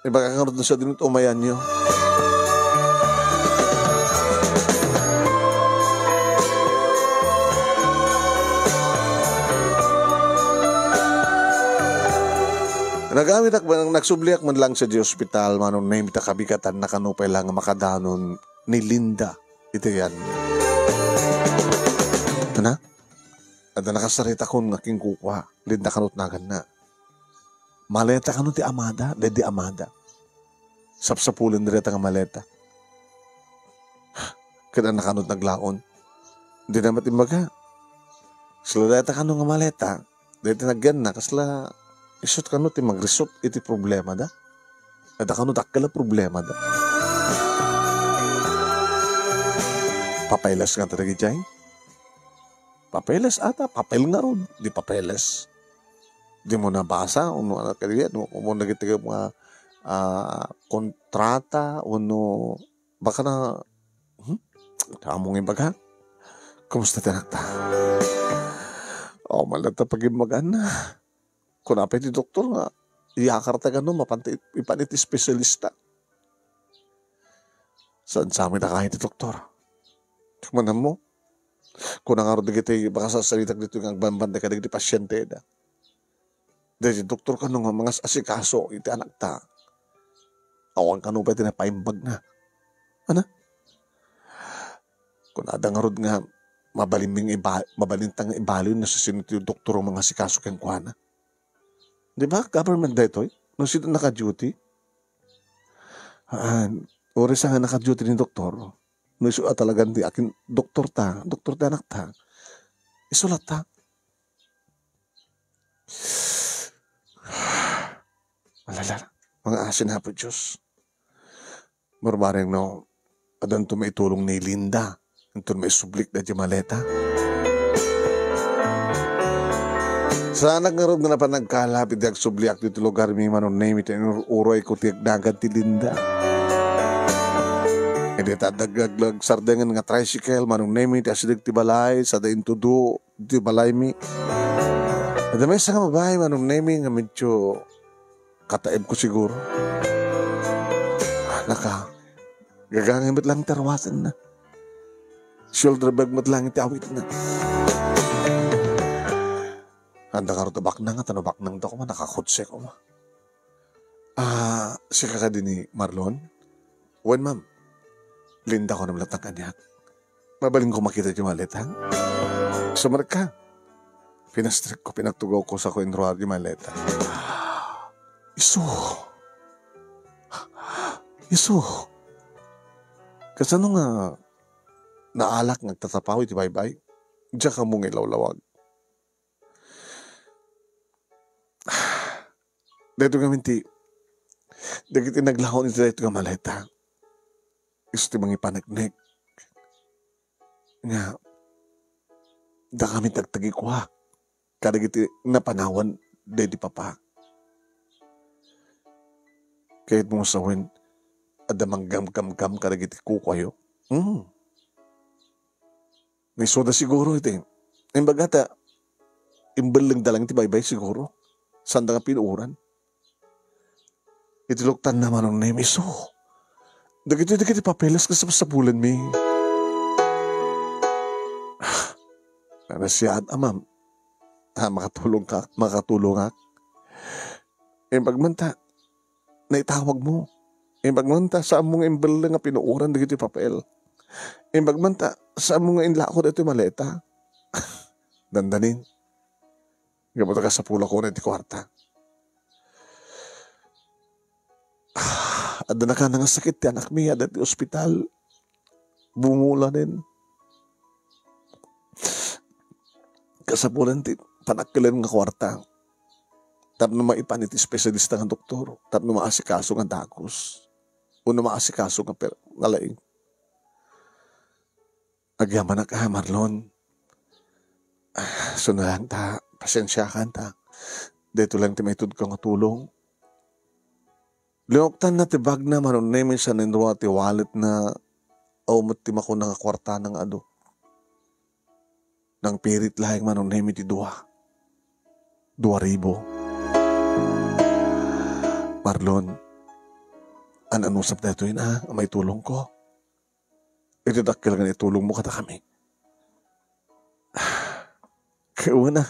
Ibagak ngarud no sadino ti umayanyo. Nagamitak, nagsubliak man lang sa di ospital, Manong Nemi, ta kabigatanna kano pay la nga makadanon ni Linda iti yan. Ana? Adda nakasaritakon nga kinkukua, Linda kano ti naganna. Maleta kano ti amada, daydi amada. Sapsapulen dayta nga maleta. Ket annak kano ti naglaon. Dina met imbaga. Kasla dayta kano nga maleta, dayta nagyanna, kasla isut kano ti magresolve iti problemada. Adda kano dakkel a problemada. Papeles nga ta dagidiay? Papeles ata, papel ngarud, di papeles. Dimo nabasa, uno, ano, kadi, ano, umo dagiti nga, ah, kontrata, uno, baka na, hmm? Amo nga imbaga? Kumusta ti anakta? O, malata pagimbagan na. Kuna pay ti doktor nga, iyakarta kano, mapan ti, ipan iti espesyalista. Saan sa amin nakain ti doktor? Kumanam mo? Kuna ngarud dagiti makasasaritak ditoy nga agbambanday kadagiti pasienteda. Daydi doktor kano nga mangas-asikaso iti anakta. Awan kano pay ti napaimbagna. Ana? Kunada ngarud nga mabalinmi nga iba-, mabalinta nga ibaliw no sisino ti doktor nga mangasikaso kenkuana. Di ba? Government daytoy? No sino naka-duty? Ah, uri sa nga naka-duty ni doktor. No isu a talagan ti akin doktor ta, doktor ti anakta. Isu latta. Alala, mga asin, Apo Diyos. Barbareng no, addanto maitulong ni Linda. Inton maisublik daydi maleta. Saanak ngarud nga napan nagkalap iti agsubliak ditoy lugarmi, Manong Nemi, ta inur-urayko ti agnagan ti Linda. Idi ta adda aglagsardengen nga tricycle, Manong Nemi, ti asideg ti balay, sada intudo ti balaymi. Adda maysa nga babai, Manong Nemi, nga medyo kataebko siguro. Naka, gagangay met lang ti arwasenna. Shoulder bag met lang ti awitna. Adda ngarud a baknang, ta no baknang da koma, nakakotse koma. Ah, sika kadi ni Marlon? Wen, ma'am. Linda ko naman latang kaniak. Mabalinko makita ti maleta? Sumrek ka. Pinastrekko, pinagtugawko sa ko in drawer ti maleta. Isu. Isu. Kasano nga naalak nga agtatapaw iti baybay? Diak ammo nga ilawlawag. Daytoy ngamin ti, dagiti naglaon iti daytoy nga maleta. Isu ti mangipaneknek nga dakami ti agtagikua kadagiti napanawan daydi papa. Kayatmo nga sawen, adda manggamgamgam kadagiti kukuayo? Hmm. Naisuda siguro iti. Imbaga ta, imbellengda lang iti baybay siguro. Sanda nga pinuoran. Iti luktanna, Manong Nemi, isu. Dagitoy, dagiti papeles nga sapsapulenmi. Nanasiat, amam. Ah, makatulong ka, makatulongak. Imbag man ta, naitawag mo. Imbag man ta, saan mo nga imbelleng nga pinuoran dagiti papel. Imbag man ta, saan mo nga inlako dagiti maleta. Dandanin. Gapu ta kasapulak ko na iti kuarta. Ah, adda nakana nga sakit ti anakmi, adda ti ospital. Bungolanen. Kasapulan ti panakkelen nga kuarta. Tapno maipan iti espesyalista nga doktor. Tapno maasikaso nga dagus. Wenno maasikaso nga per-, nga laing. Agyamanak, ah, Marlon. Ah, isu na lang ta, pasensiakan ta. Daytoy lang ti maitudko nga tulong. Linuktanna ti bagna, Manong Nemi, sa ninrua ti walletna, awan met ti makuna nga kuartana nga adu. Nangpirit laeng, Manong Nemi, ti dua. Dua ribu. Marlon, an-anusam daytoy na, a maitulongko. Iti dakkel nga itulongmo kadakami. Ket wen a,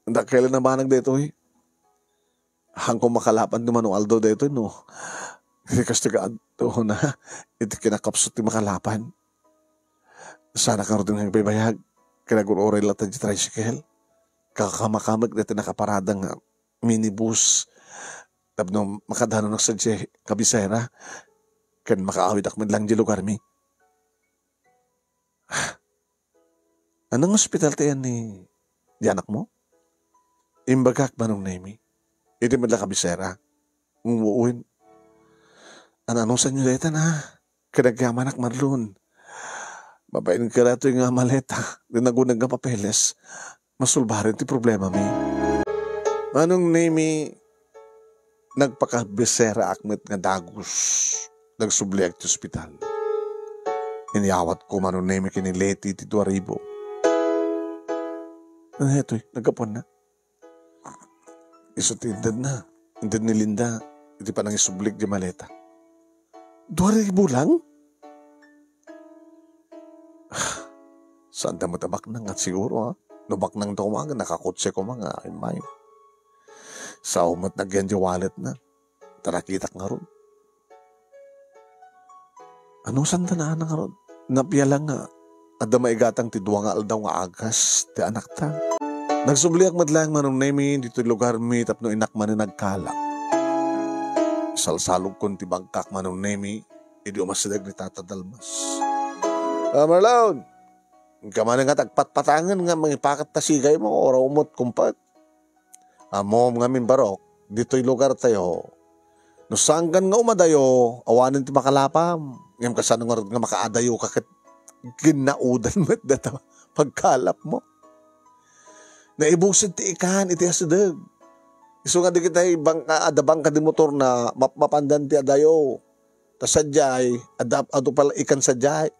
dakkel a banag daytoy. Haanko makalapan ti mano aldaw daytoy no. Iti kastoy nga adtoy na, iti kinakapsut ti makalapan. Saanak ngarud nga agbaybayag ken agur-uray latta diay tricycle. Kakamakamek daytoy nakaparada nga minibus tapno makadanonak sadiay kabisera ken makaawidek met laeng diay lugarmi. Ania nga ospital ti ayan ni, ni anakmo? Imbagak, Manong Nemi. Iti met la kabisera. Ngem wen. An-anusanyo dayta na? Ket agyamanak, Marlon. Babaen koma daytoy nga maleta, ken naguneg nga papeles. Masulbaren ti problemami. Manong Nemi, nagpakabiseraak met nga dagus. Nagsubliak ti ospital. Inyawatko, Manong Nemi, ken ni Leti ti dua ribu. Ania daytoy? Naggapuanna? Isu ti intedna. Inted ni Linda iti panangisublik diay maleta. Dua ribu lang? Saanda met a baknang, siguro, ha? No baknangda koma, nakakotse koma nga immay. Sao met nga agyan diay walletna. Ta nakitak ngarud. Anusanda na ngarud? Napia lang nga adda maigatang ti dua nga aldaw nga agas ti anakta. Nagsubliak met laeng, Manong Nemi, ditoy lugarmi tapno innak manen agkala. Salsalogkon ti bangkak, Manong Nemi, idi umasideg ni Tata Dalmas. Ah, Marlon! Inka manen nga agpatpatangen nga mangipakat ta sigaymo, uraw met kumpet. Ammom ngamin, Barok, ditoy lugartayo, no saankan nga umadayo, awanen ti makalapam. Ngem kasano ngarud nga makaadayoka ket ginnaudan met dayta pagkalapmo? Naibusen ti ikan iti asideg. Isu nga dagiti bang-, adda bangka di motorna, mapmapandan ti adayo. Ta sadiay, adda, adu pay la ikan sadiay.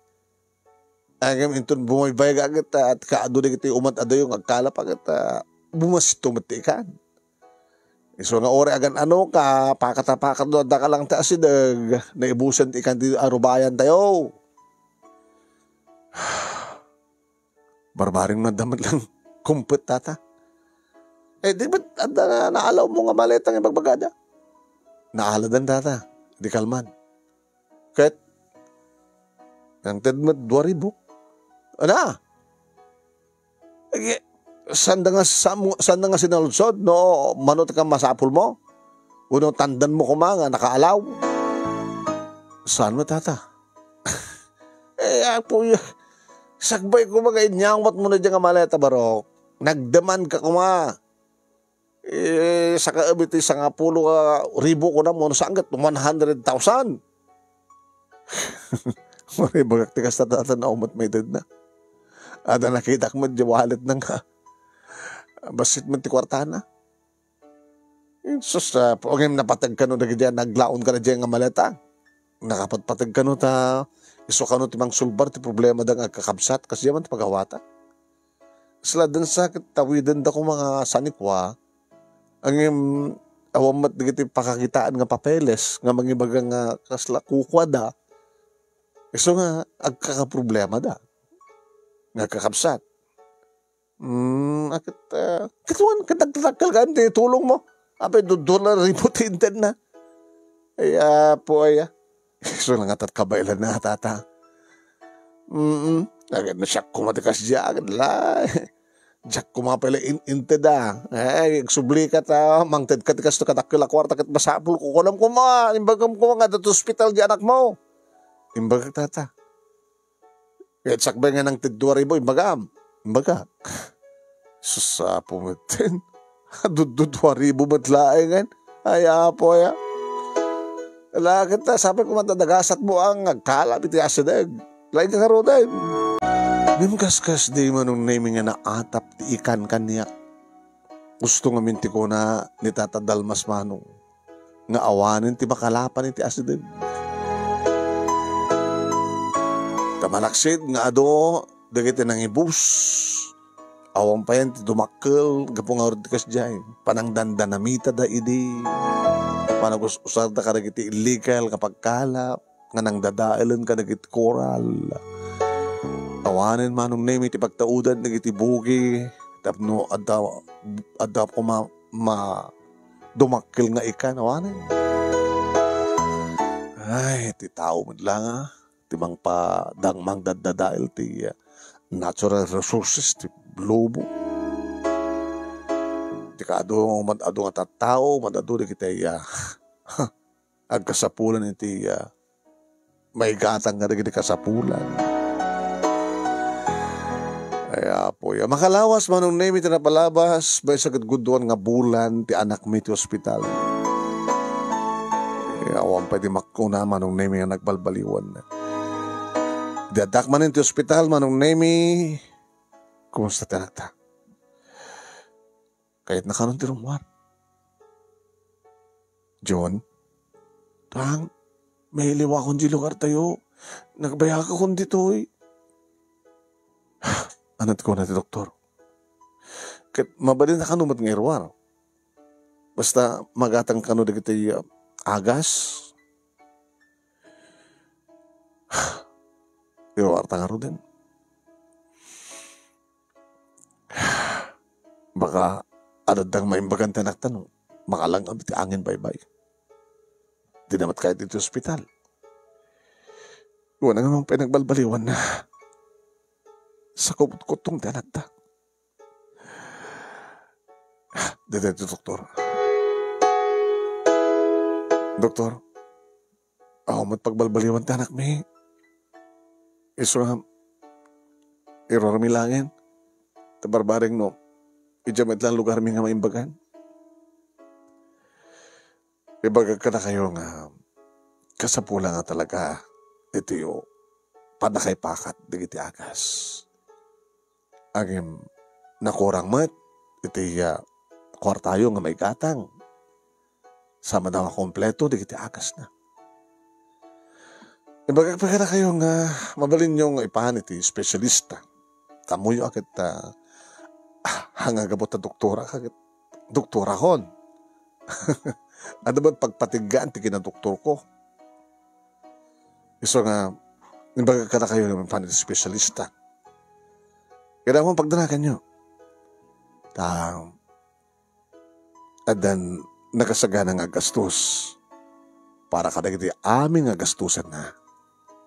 Ngem inton bumaybayag ket, ah, kaadu dagiti umad adayo nga agkalap ket, ah, bumasto met ti ikan. Isu nga uray agan-anoka, pakatapakatno, adda ka lang ti asideg, naibusen ti ikan ti arubayantayo. Barbareng nadda met lang kumpet, Tata. Eh, di met adda na, naalawmo nga maleta nga ibagbagada? Naaladan, Tata. Di kalman. Ket nangted met dua ribu. Ana? Eh, saanda nga sam-, saanda nga sinaludsod no mano ti kan masapulmo? Wenno tandanmo koma nga nakaalaw? Saan met, Tata? Eh, apo, sakbay koma nga inyawatmo na diay nga maleta, Barok. Nagdemandka koma. Eh, saka iti sangapulo a ribu kunam, no saan ket one hundred thousand. Uray bagak ti kasta, Tata, no met maitedna. Adda nakitak met diay walletna nga bassit met ti kuartana. Sus, ah, ngem napateg kano dagiti a naglaon kaniay nga maleta? Nakapatpateg kano ta isu kano ti mangsulbar ti problemada nga agkakabsat, kas diay man ti pagawatan. Kasla dansa ket tawidenda koma nga sanikua, ngem awan met dagiti pakakitaan nga papeles nga mangibaga nga kasla kukuada. Isu nga agkakaproblemada nga agkakabsat. Hmm, a ket, ah, ket wen, ket nagdadakkel ka ti tulongmo. Apay, dua ribu ti intedna. Ay, apo, aya. Isu la nga tat kabaelanna, Tata. Mm, agad na siak koma ti kasdiay, agad la. Diak koma pay la in-, inted a. Ay, agsublika ta, mangted ka ti kastoy kadakkel a kuarta ket masapul ko. Kunam koma, imbagam koma nga adda ti ospital diay anakmo. Imbagak, Tata. Ket sakbay nga nangted dua ribu, imbagam. Imbagak. Sus, apo metten. Adda dua ribu met laengen. Ay, apo, aya. Ala, ket ta, sapay koma ta nagasatmo a nga agkalap iti asideg. Laeng ka ngaruden. Ngem kaskasdi, Manong Nemi, nga naatap ti ikan kaniak. Gusto ngamin ti kuna ni Tata Dalmas, Manong, nga awanen ti makalapan iti asideg. Ta malaksid nga adu dagiti nangibus, awan payen ti dumakkel gapu ngarud ti kasdiay. Panangdandanamitada idi panagus-usarda kadagiti illegal nga pagkalap nga nangdadaelen kadagiti koral. Awanen, Manong Nemi, ti pagtaudan dagiti bugi tapno adda, adda koma ma-, dumakkel nga ikan, awanen. Ay, ti tao met la nga, ti mangpa-, dang-, mangdaddadael ti, ah, natural resources ti lobo. Ti kaadu, mad-adu nga tattao, mad-adu dagiti, ah, agkasapulan iti, ah, maigatang kadagiti kasapulan. Ay, Apo, ya. Makalawas, Manong Nemi, ti napalabas, maysa ket gudduan nga bulan ti anakmi ti ospital. Ay, awan pay ti makuna, Manong Nemi, nga nagbalbaliwan. Di addak manen ti ospital, Manong Nemi, kumusta ti anakta? Kayatna kanon ti rummuar. John, tang, mailiwakon di lugartayo. Nagbayagakon ditoy. Ania ti kuna ti doktor? Ket mabalin a kano met nga iruar. Basta magatang kano dagiti, ah, agas. Iruarta ngaruden. Baka adda dang maimbagan ti anakta no makalang-ab iti angin baybay. Dina met kayat iti ospital. Wana nga man pay nagbalbaliwan na. Sakubot kuttong ti anakta. Daytoy ti doktor. Doktor, awan met pagbalbaliwan ti anakmi. Isu nga, iruarmi laengen. Ta barbareng no, idiay met lang lugarmi nga maimbagan. Ibagak kadakayo nga kasapulan nga talaga iti pannakaipakat dagiti agas. Ngem nakurang met iti, ah, kuartayo nga maigatang. Sa madawa kompleto dagiti agasna. Ibagak pay kadakayo nga mabalinyo nga ipan iti espesyalista. Ammoyo a ket, ah, ah, nga gapu ta doktora ka ket doktorakon. Adda met pagpatiggaan ti kinadoktorko. Isu nga, ibagak kadakayo nga ipan iti espesyalista. Kailangan pagdanaganyo. Ta, addan nakasagana nga aggastos para kadagiti amin nga gastusanna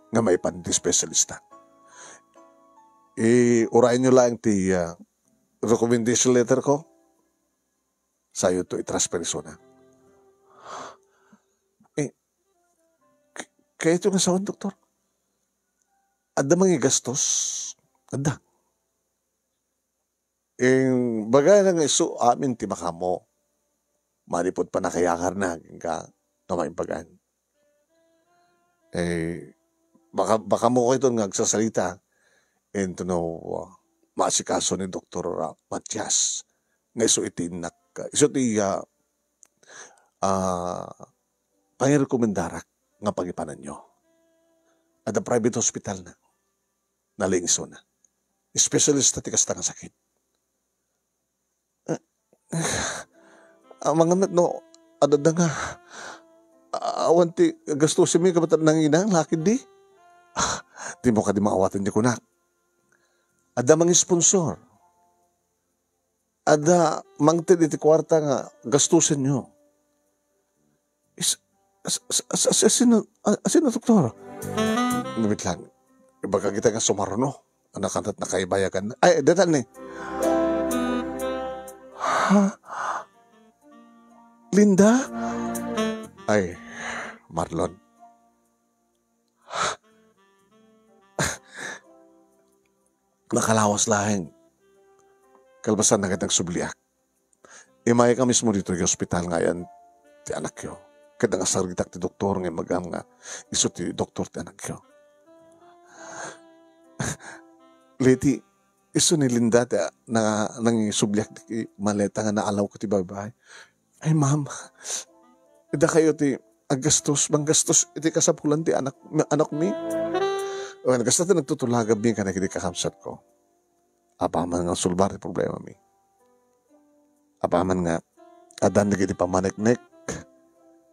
nga maipan ti espesyalista. Urayenyo laeng ti, ah, recommendation letter ko. Sayo to i-transfer isuna. Eh, k-, kayatyo nga sawen, doktor? Adda mangigastos? Adda. Imbagana nga isu amin ti makaammo. Manipud pannakayakarna, agingga nga maimbagan. Eh, baka, baka mo kayton nga agsasalita, intono, uh, maasikaso ni Doktor, uh, Matias, nga isu iti innak, isu ti, uh, uh, pangirekomendarak nga pagipananyo. Adda private hospital na, nalaing isuna. Espesyalista ti kasta nga sakit. Ah, amangan met no, adda nga, ah, awan ti gastusenmi, kabat nanginang, lakid di? Ah, dimo kadi maawatan ti kunak. Adda mangisponsor. Adda mangted iti kuarta nga gastusenyo. Is-, as-, as-, as-, as-, asino, a-, asino, doktor? Ngem lang, ibaga kita nga sumaruno. Anak, anak, nakaibayagan. Ay, datan ni. Ha? Linda? Ay, Marlon. Nakalawas laeng. Kalpasan na ket nagsubliak. Imayka mismo ditoy ospital nga ayan ti anakyo. Ket nangasaritak ti doktor nga imbagam nga isu ti doktor ti anakyo. Leti, isu ni Linda ti a-, na-, nangisubliak ti maleta nga naalawko ti baybay. Ay, ma'am, dakayo ti aggastos, manggastos iti kasapulan ti anak, anakmi. Wen, kasta ti nagtutulagabmi kadagiti kakabsatko. Apaman nga sulbar ti problemami. Apaman nga addan dagiti pammaneknek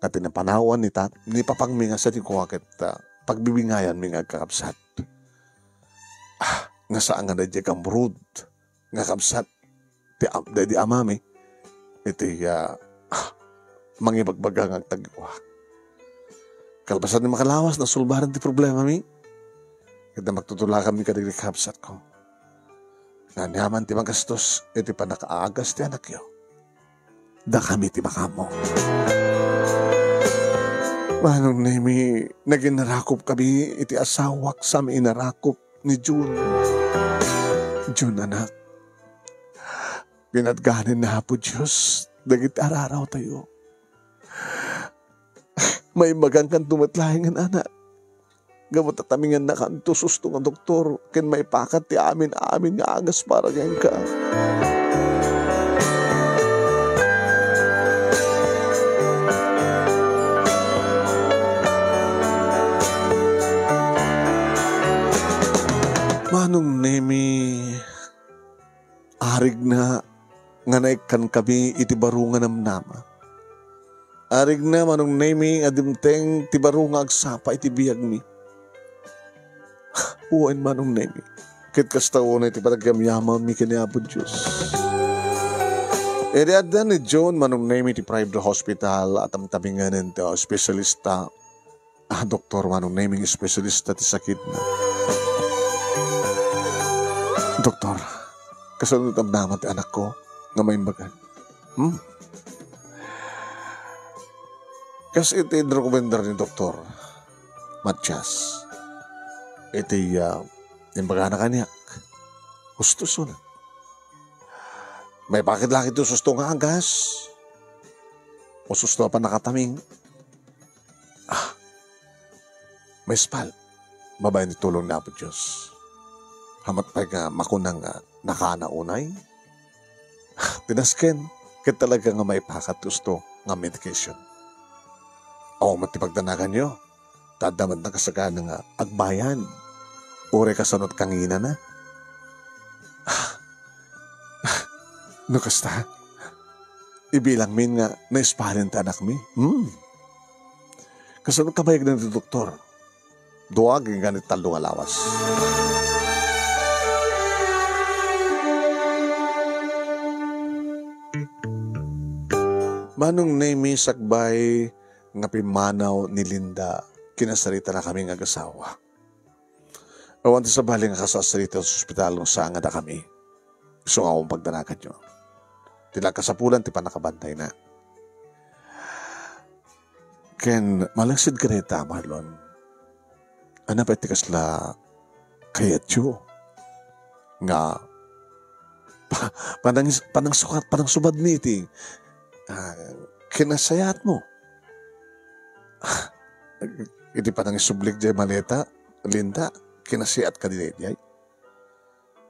nga ti napanawan ni ta-, ni papangmi nga sa ti kuwa ket, ah, pagbibingayanmi nga agkakabsat. Ah, nga saan nga daydiay kamrud nga kabsat ti am-, daydi amami iti, ah, ah, mangibagbaga nga agtaguak. Kalpasan ti makalawas, nasulbaran ti problemami. Ket magtutulakanmi kadagiti kabsatko. Aniaman ti magastos iti pannakaagas ti anakyo, dakami ti makaammo. Manong Nemi, naginarakupkami iti asawak sa mainarakop ni June. June, anak, pinadganen ni Apo Dios dagiti ararawtayo. Maimbagangkanto met laengen, anak. Gapu ta tamingennakanto susto nga doktor ken maipakat ti amin-amin nga agas para kenka. Manong Nemi, arigna nga naikkankami iti baro nga namnama. Arigna, Manong Nemi, nga dimteng ti baro nga agsapa iti biagmi. Wen, Manong Nemi, ket kasta unay ti panagyamyamanmi ken ni Apo Dios. Idi adda ni June, Manong Nemi, ti private hospital a tamtamingenen ti espesyalista. Ah, doktor, Manong Nemi, espesyalista ti sakitna. Doktor, kasano ti namnama ti anakko nga maimbag? Hmm? Kas iti inrekomendar ni Doktor Matias, iti, ah, imbagana kaniak, husto isuna. Maipakat laeng ti susto nga agas, o susto a pannakataming. Ah, maispal, babaen ti tulong ni Apo Dios. Hamat pay nga makuna nga nakaana unay, pinasken, ket talaga nga maipakat ti husto nga medication. Awan met ti pagdanaganyo, ta adda met nakasagana nga agbayan, uray kasano ti kanginana. No kasta, ibilangmin nga naispalen ti anakmi. Hmm. Kasano kabayagna ti doktor? Dua agingga iti tallo nga lawas. Manong Nemi, sakbay nga pimmanaw ni Linda, kinasaritanakami nga agasawa. Awan ti sabali nga kasasarita sa ospital no saan nga dakami. Isu nga awan pagdanaganyo. Ti nakasapulan ti pannakabantayna. Ken malaksid kadayta, Marlon. Ania pay ti kasla kayatyo nga pa-, panang-, panangsukat, panangsubadmi iti, ah, kinasayaatmo. Iti panangisubli diay maleta, Linda, kinasayaat kadi daydiay?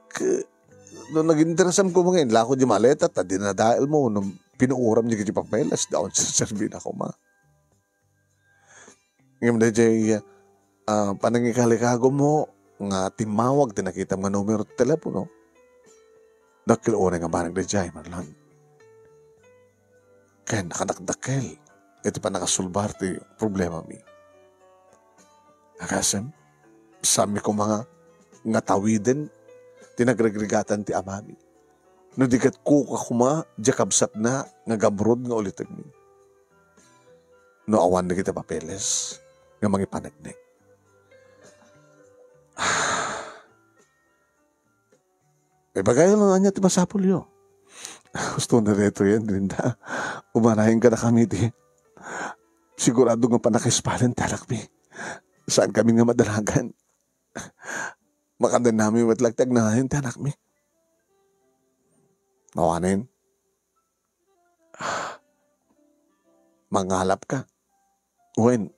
Ke-, no naginteresam koma nga inlako diay maleta, ta dinadaelmo, no pinuoram diay iti papeles, daan serserbinak koma. Ngem daydiay, ah, panangikalikagummo nga timmawag ti nakitam nga numero ti telepono, dakkel unay nga banag daydiay, Marlon. Ken nakadakkel iti pannakasolbar ti problemami. Agasem, saanmi koma nga, nga tawiden ti nagrigrigatan ti amami. No di ket kuka koma diay kabsatna nga gabrod nga ulitegmi. No awan dagiti papeles nga mangipaneknek. Ibagayo no ania ti masapulyo. Husto na daytoyen, Linda. Umanayen kadakami ti sigurado nga pannakaispalen ti anakmi. Saankami nga madanagan. Makadannami met laeng ti agnanayon ti anakmi. Awanen. Mangalapka. Wen,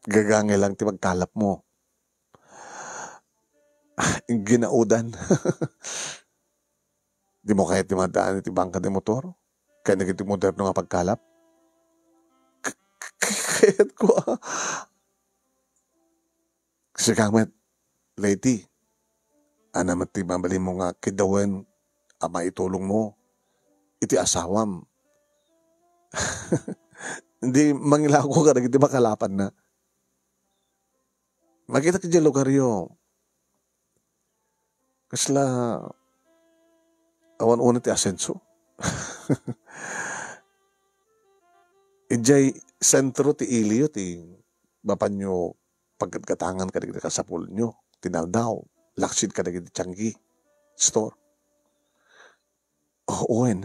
gagangay lang ti pagkalapmo. Ginaudan. Dimo kayat ti maddaan iti bangka ti motor? Ken dagiti moderno nga pagkalap? K-, k-, kayatko, ah. Sika met, Leti, ania met ti mabalinmo nga kiddawen a maitulongmo iti asawam? Di mangilako kadagiti makalapanna. Makita idiay lugaryo. Kasla awan unay ti asenso. Idiay sentro ti iliyo ti mapanyo paggatgatangan kadagiti kasapulanyo, ti naldaw, laksid kadagiti Tiangge store. O, wen,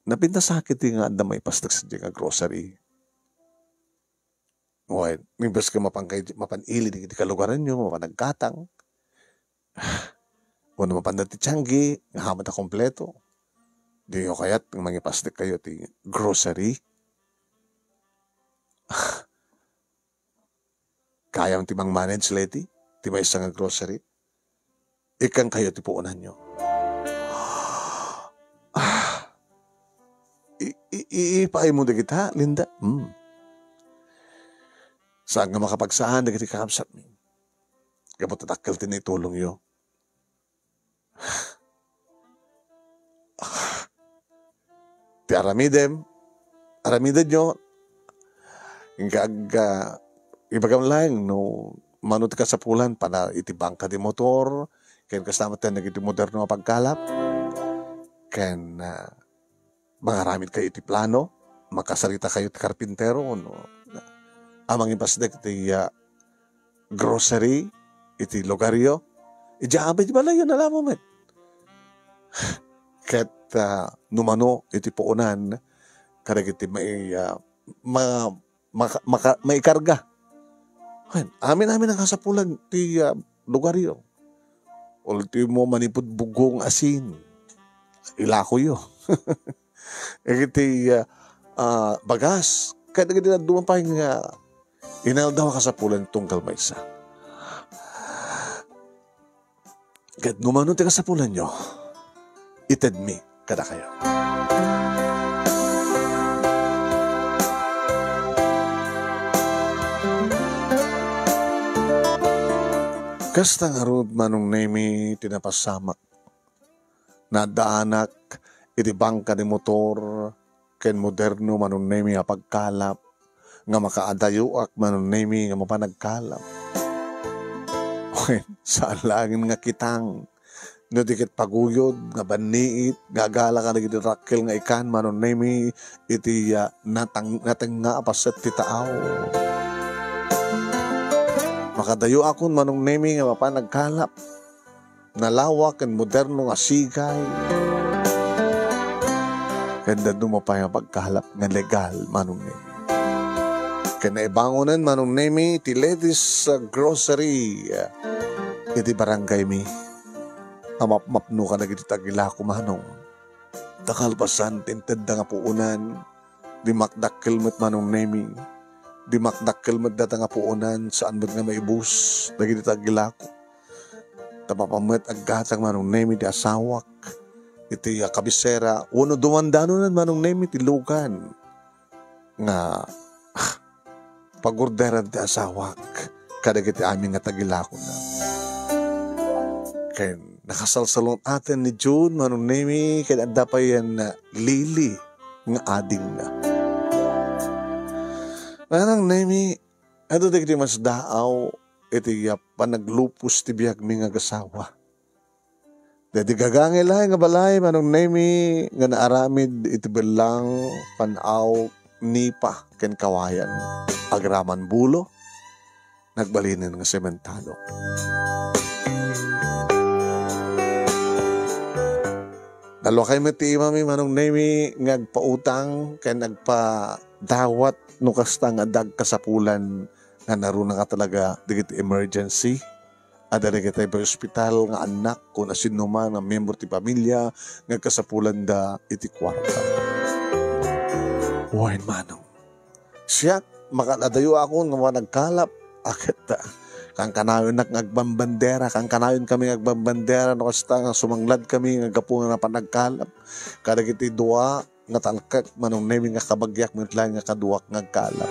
napintasakit ti nga adda maipasdek sadiay nga grocery. Wen, imbes nga mapan kay, mapan ili dagiti kalugaranyo, mapan aggatang. Wenno mapan dagiti Tiangge, nga hamat a kompleto. Diyo kayat nga mangipasdek kayo ti grocery? Kayam ti mang-manage, Leti, ti maysa nga grocery? Ikkan kayo ti puonanyo. Ah. I-, i-, i-, ipaaymo dagita, Linda? Hmm. Saan nga makapagsaan dagiti kakabsatmi? Gapu ta dakkel ti naitulongyo. Ti aramidem, aramidenyo, inka ag-, ah, ibagam laeng no mano ti kasapulan, pana iti bangka ti motor, ken kasta met dagiti moderno a pagkalap, ken, ah, mangaramid kayo iti plano, makasarita kayo ti karpintero, no? A mangipasdek ti, ah, grocery iti lugaryo, idiay amin ti balayyo, nalawa met. Ket, ah, no mano iti puonan, kadagiti mai-, ah, ma-, maka-, maka-, maikarga. Wen, amin-amin a kasapulan ti, ah, lugaryo. Ultimo, manipud bugong asin, ilakoyo. Dagiti, ah, ah, bagas, ket dagiti dadduma pay nga inaldaw a kasapulan tunggal maysa. Ket no mano ti kasapulanyo, itedmi kadakayo. Kasta ngarud, Manong Nemi, ti napasamak. Naddaanak iti bangka ti motor ken moderno, Manong Nemi, a pagkalap nga makaadayoak, Manong Nemi, nga mapan agkalap. Wen, saan laengen nga kitang no di ket paguyod nga banniit nga agala kadagiti dakkel nga ikan, Manong Nemi, iti, ah, natang-, natengnga a paset ti taaw. Makadayoakon, Manong Nemi, nga mapan agkalap. Nalawa ken moderno nga sigay. Ken dadduma pay a pagkalap nga legal, Manong Nemi. Ken naibangonen, Manong Nemi, ti Letty's, ah, Grocery, ah, iti barangaymi. A mapmapno kadagiti tagilako, Manong. Ta kalpasan ti intedda nga puonan, di makdakkel met, Manong Nemi. Di makdakkel met dayta nga puonan, saan met nga maibus dagiti tagilako. Ta mapan met aggatang, Manong Nemi, ti asawak iti, ah, kabisera, wenno dumandanonen, Manong Nemi, ti lugan nga, ah, pagorderan ti asawak kadagiti amin nga tagilakona. Ken nakasalsalun-aten ni June, Manong Nemi, ken adda pay yan, ah, Lily nga adingna. Manong Nemi, adu dagiti masdaaw iti, ah, panaglupos ti biagmi nga agasawa. Daydi gagangay laeng nga balay, Manong Nemi, nga naaramid iti bellang, pan-aw, nipa, ken kawayan. Agraman bulo, nagbalinen nga sementado. Nalluakay met ti imami, Manong Nemi, nga agpautang ken agpadawat no kasta nga adda agkasapulan nga naruna nga talaga dagiti emergency. Adda dagiti ospital nga annak, kun asinoman nga miyembro ti pamilya nga kasapulanda iti kuarta. Wen, Manong, siak, makadayoakon nga managkalap, a ket, ah, kankanayonak nga agbambandera, kankanayon kami nga agbambandera, no kasta nga sumanglad kami nga gapu nga napan nagkalap kadagiti dua nga talkak, Manong Nemi, nga kabagyak met laeng nga kaduak nga agkalap.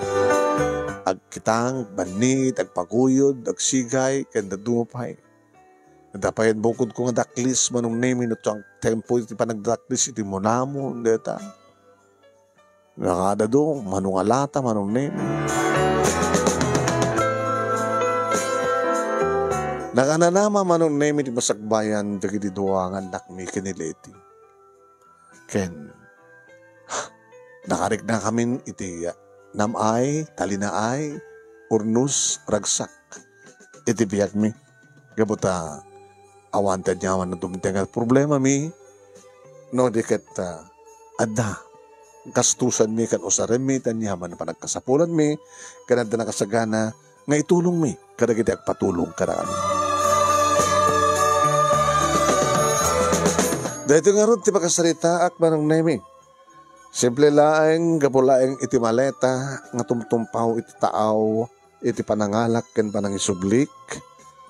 Agkitang, bannit, agpaguyod, agsigay, ken dadduma pay. Adda pay bukodko nga daklis, Manong Nemi, no ti tempo iti panagdaklis iti munamon, deta. Nakadadu, Manong Alata, Manong Nemi. Nakananama, Manong Nemi, ti masakbayan dagiti dua nga annakmi ken ni Leti. Ken, Nakariknakamin iti nam-ay, talinaay, urnos, ragsak iti biagmi. Gapu ta awan ti aniaman a dumteng a problemami, no di ket, ah, adda gastusanmi ken usaremmi ti aniaman a panagkasapulanmi, ken adda nakasagana nga itulongmi kadagiti agpatulong kadakami. Daytoy ngarud ti pakasaritaak, Manong Nemi. Simple laeng, gapu laeng iti maleta nga tumtumpaw iti taaw iti panangalak ken panangisublik,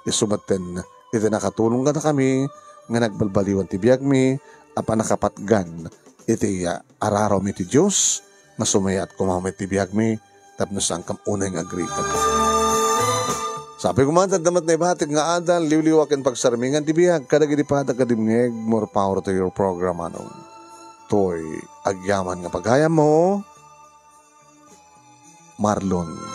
isu metten iti nakatulong kadakami nga nagbalbaliwan ti biagmi a pannakapatgan iti, ah, ararom iti Dios nga sumayaat koma met ti biagmi tapno saankam unay nga agrigat. Sapay koma ta adda met naibatik nga adal, liwliwa ken pagsarmingan ti biag kadagiti padagka dimngeg. More power to your program, Manong. Toy agyaman nga pagayammo, Marlon.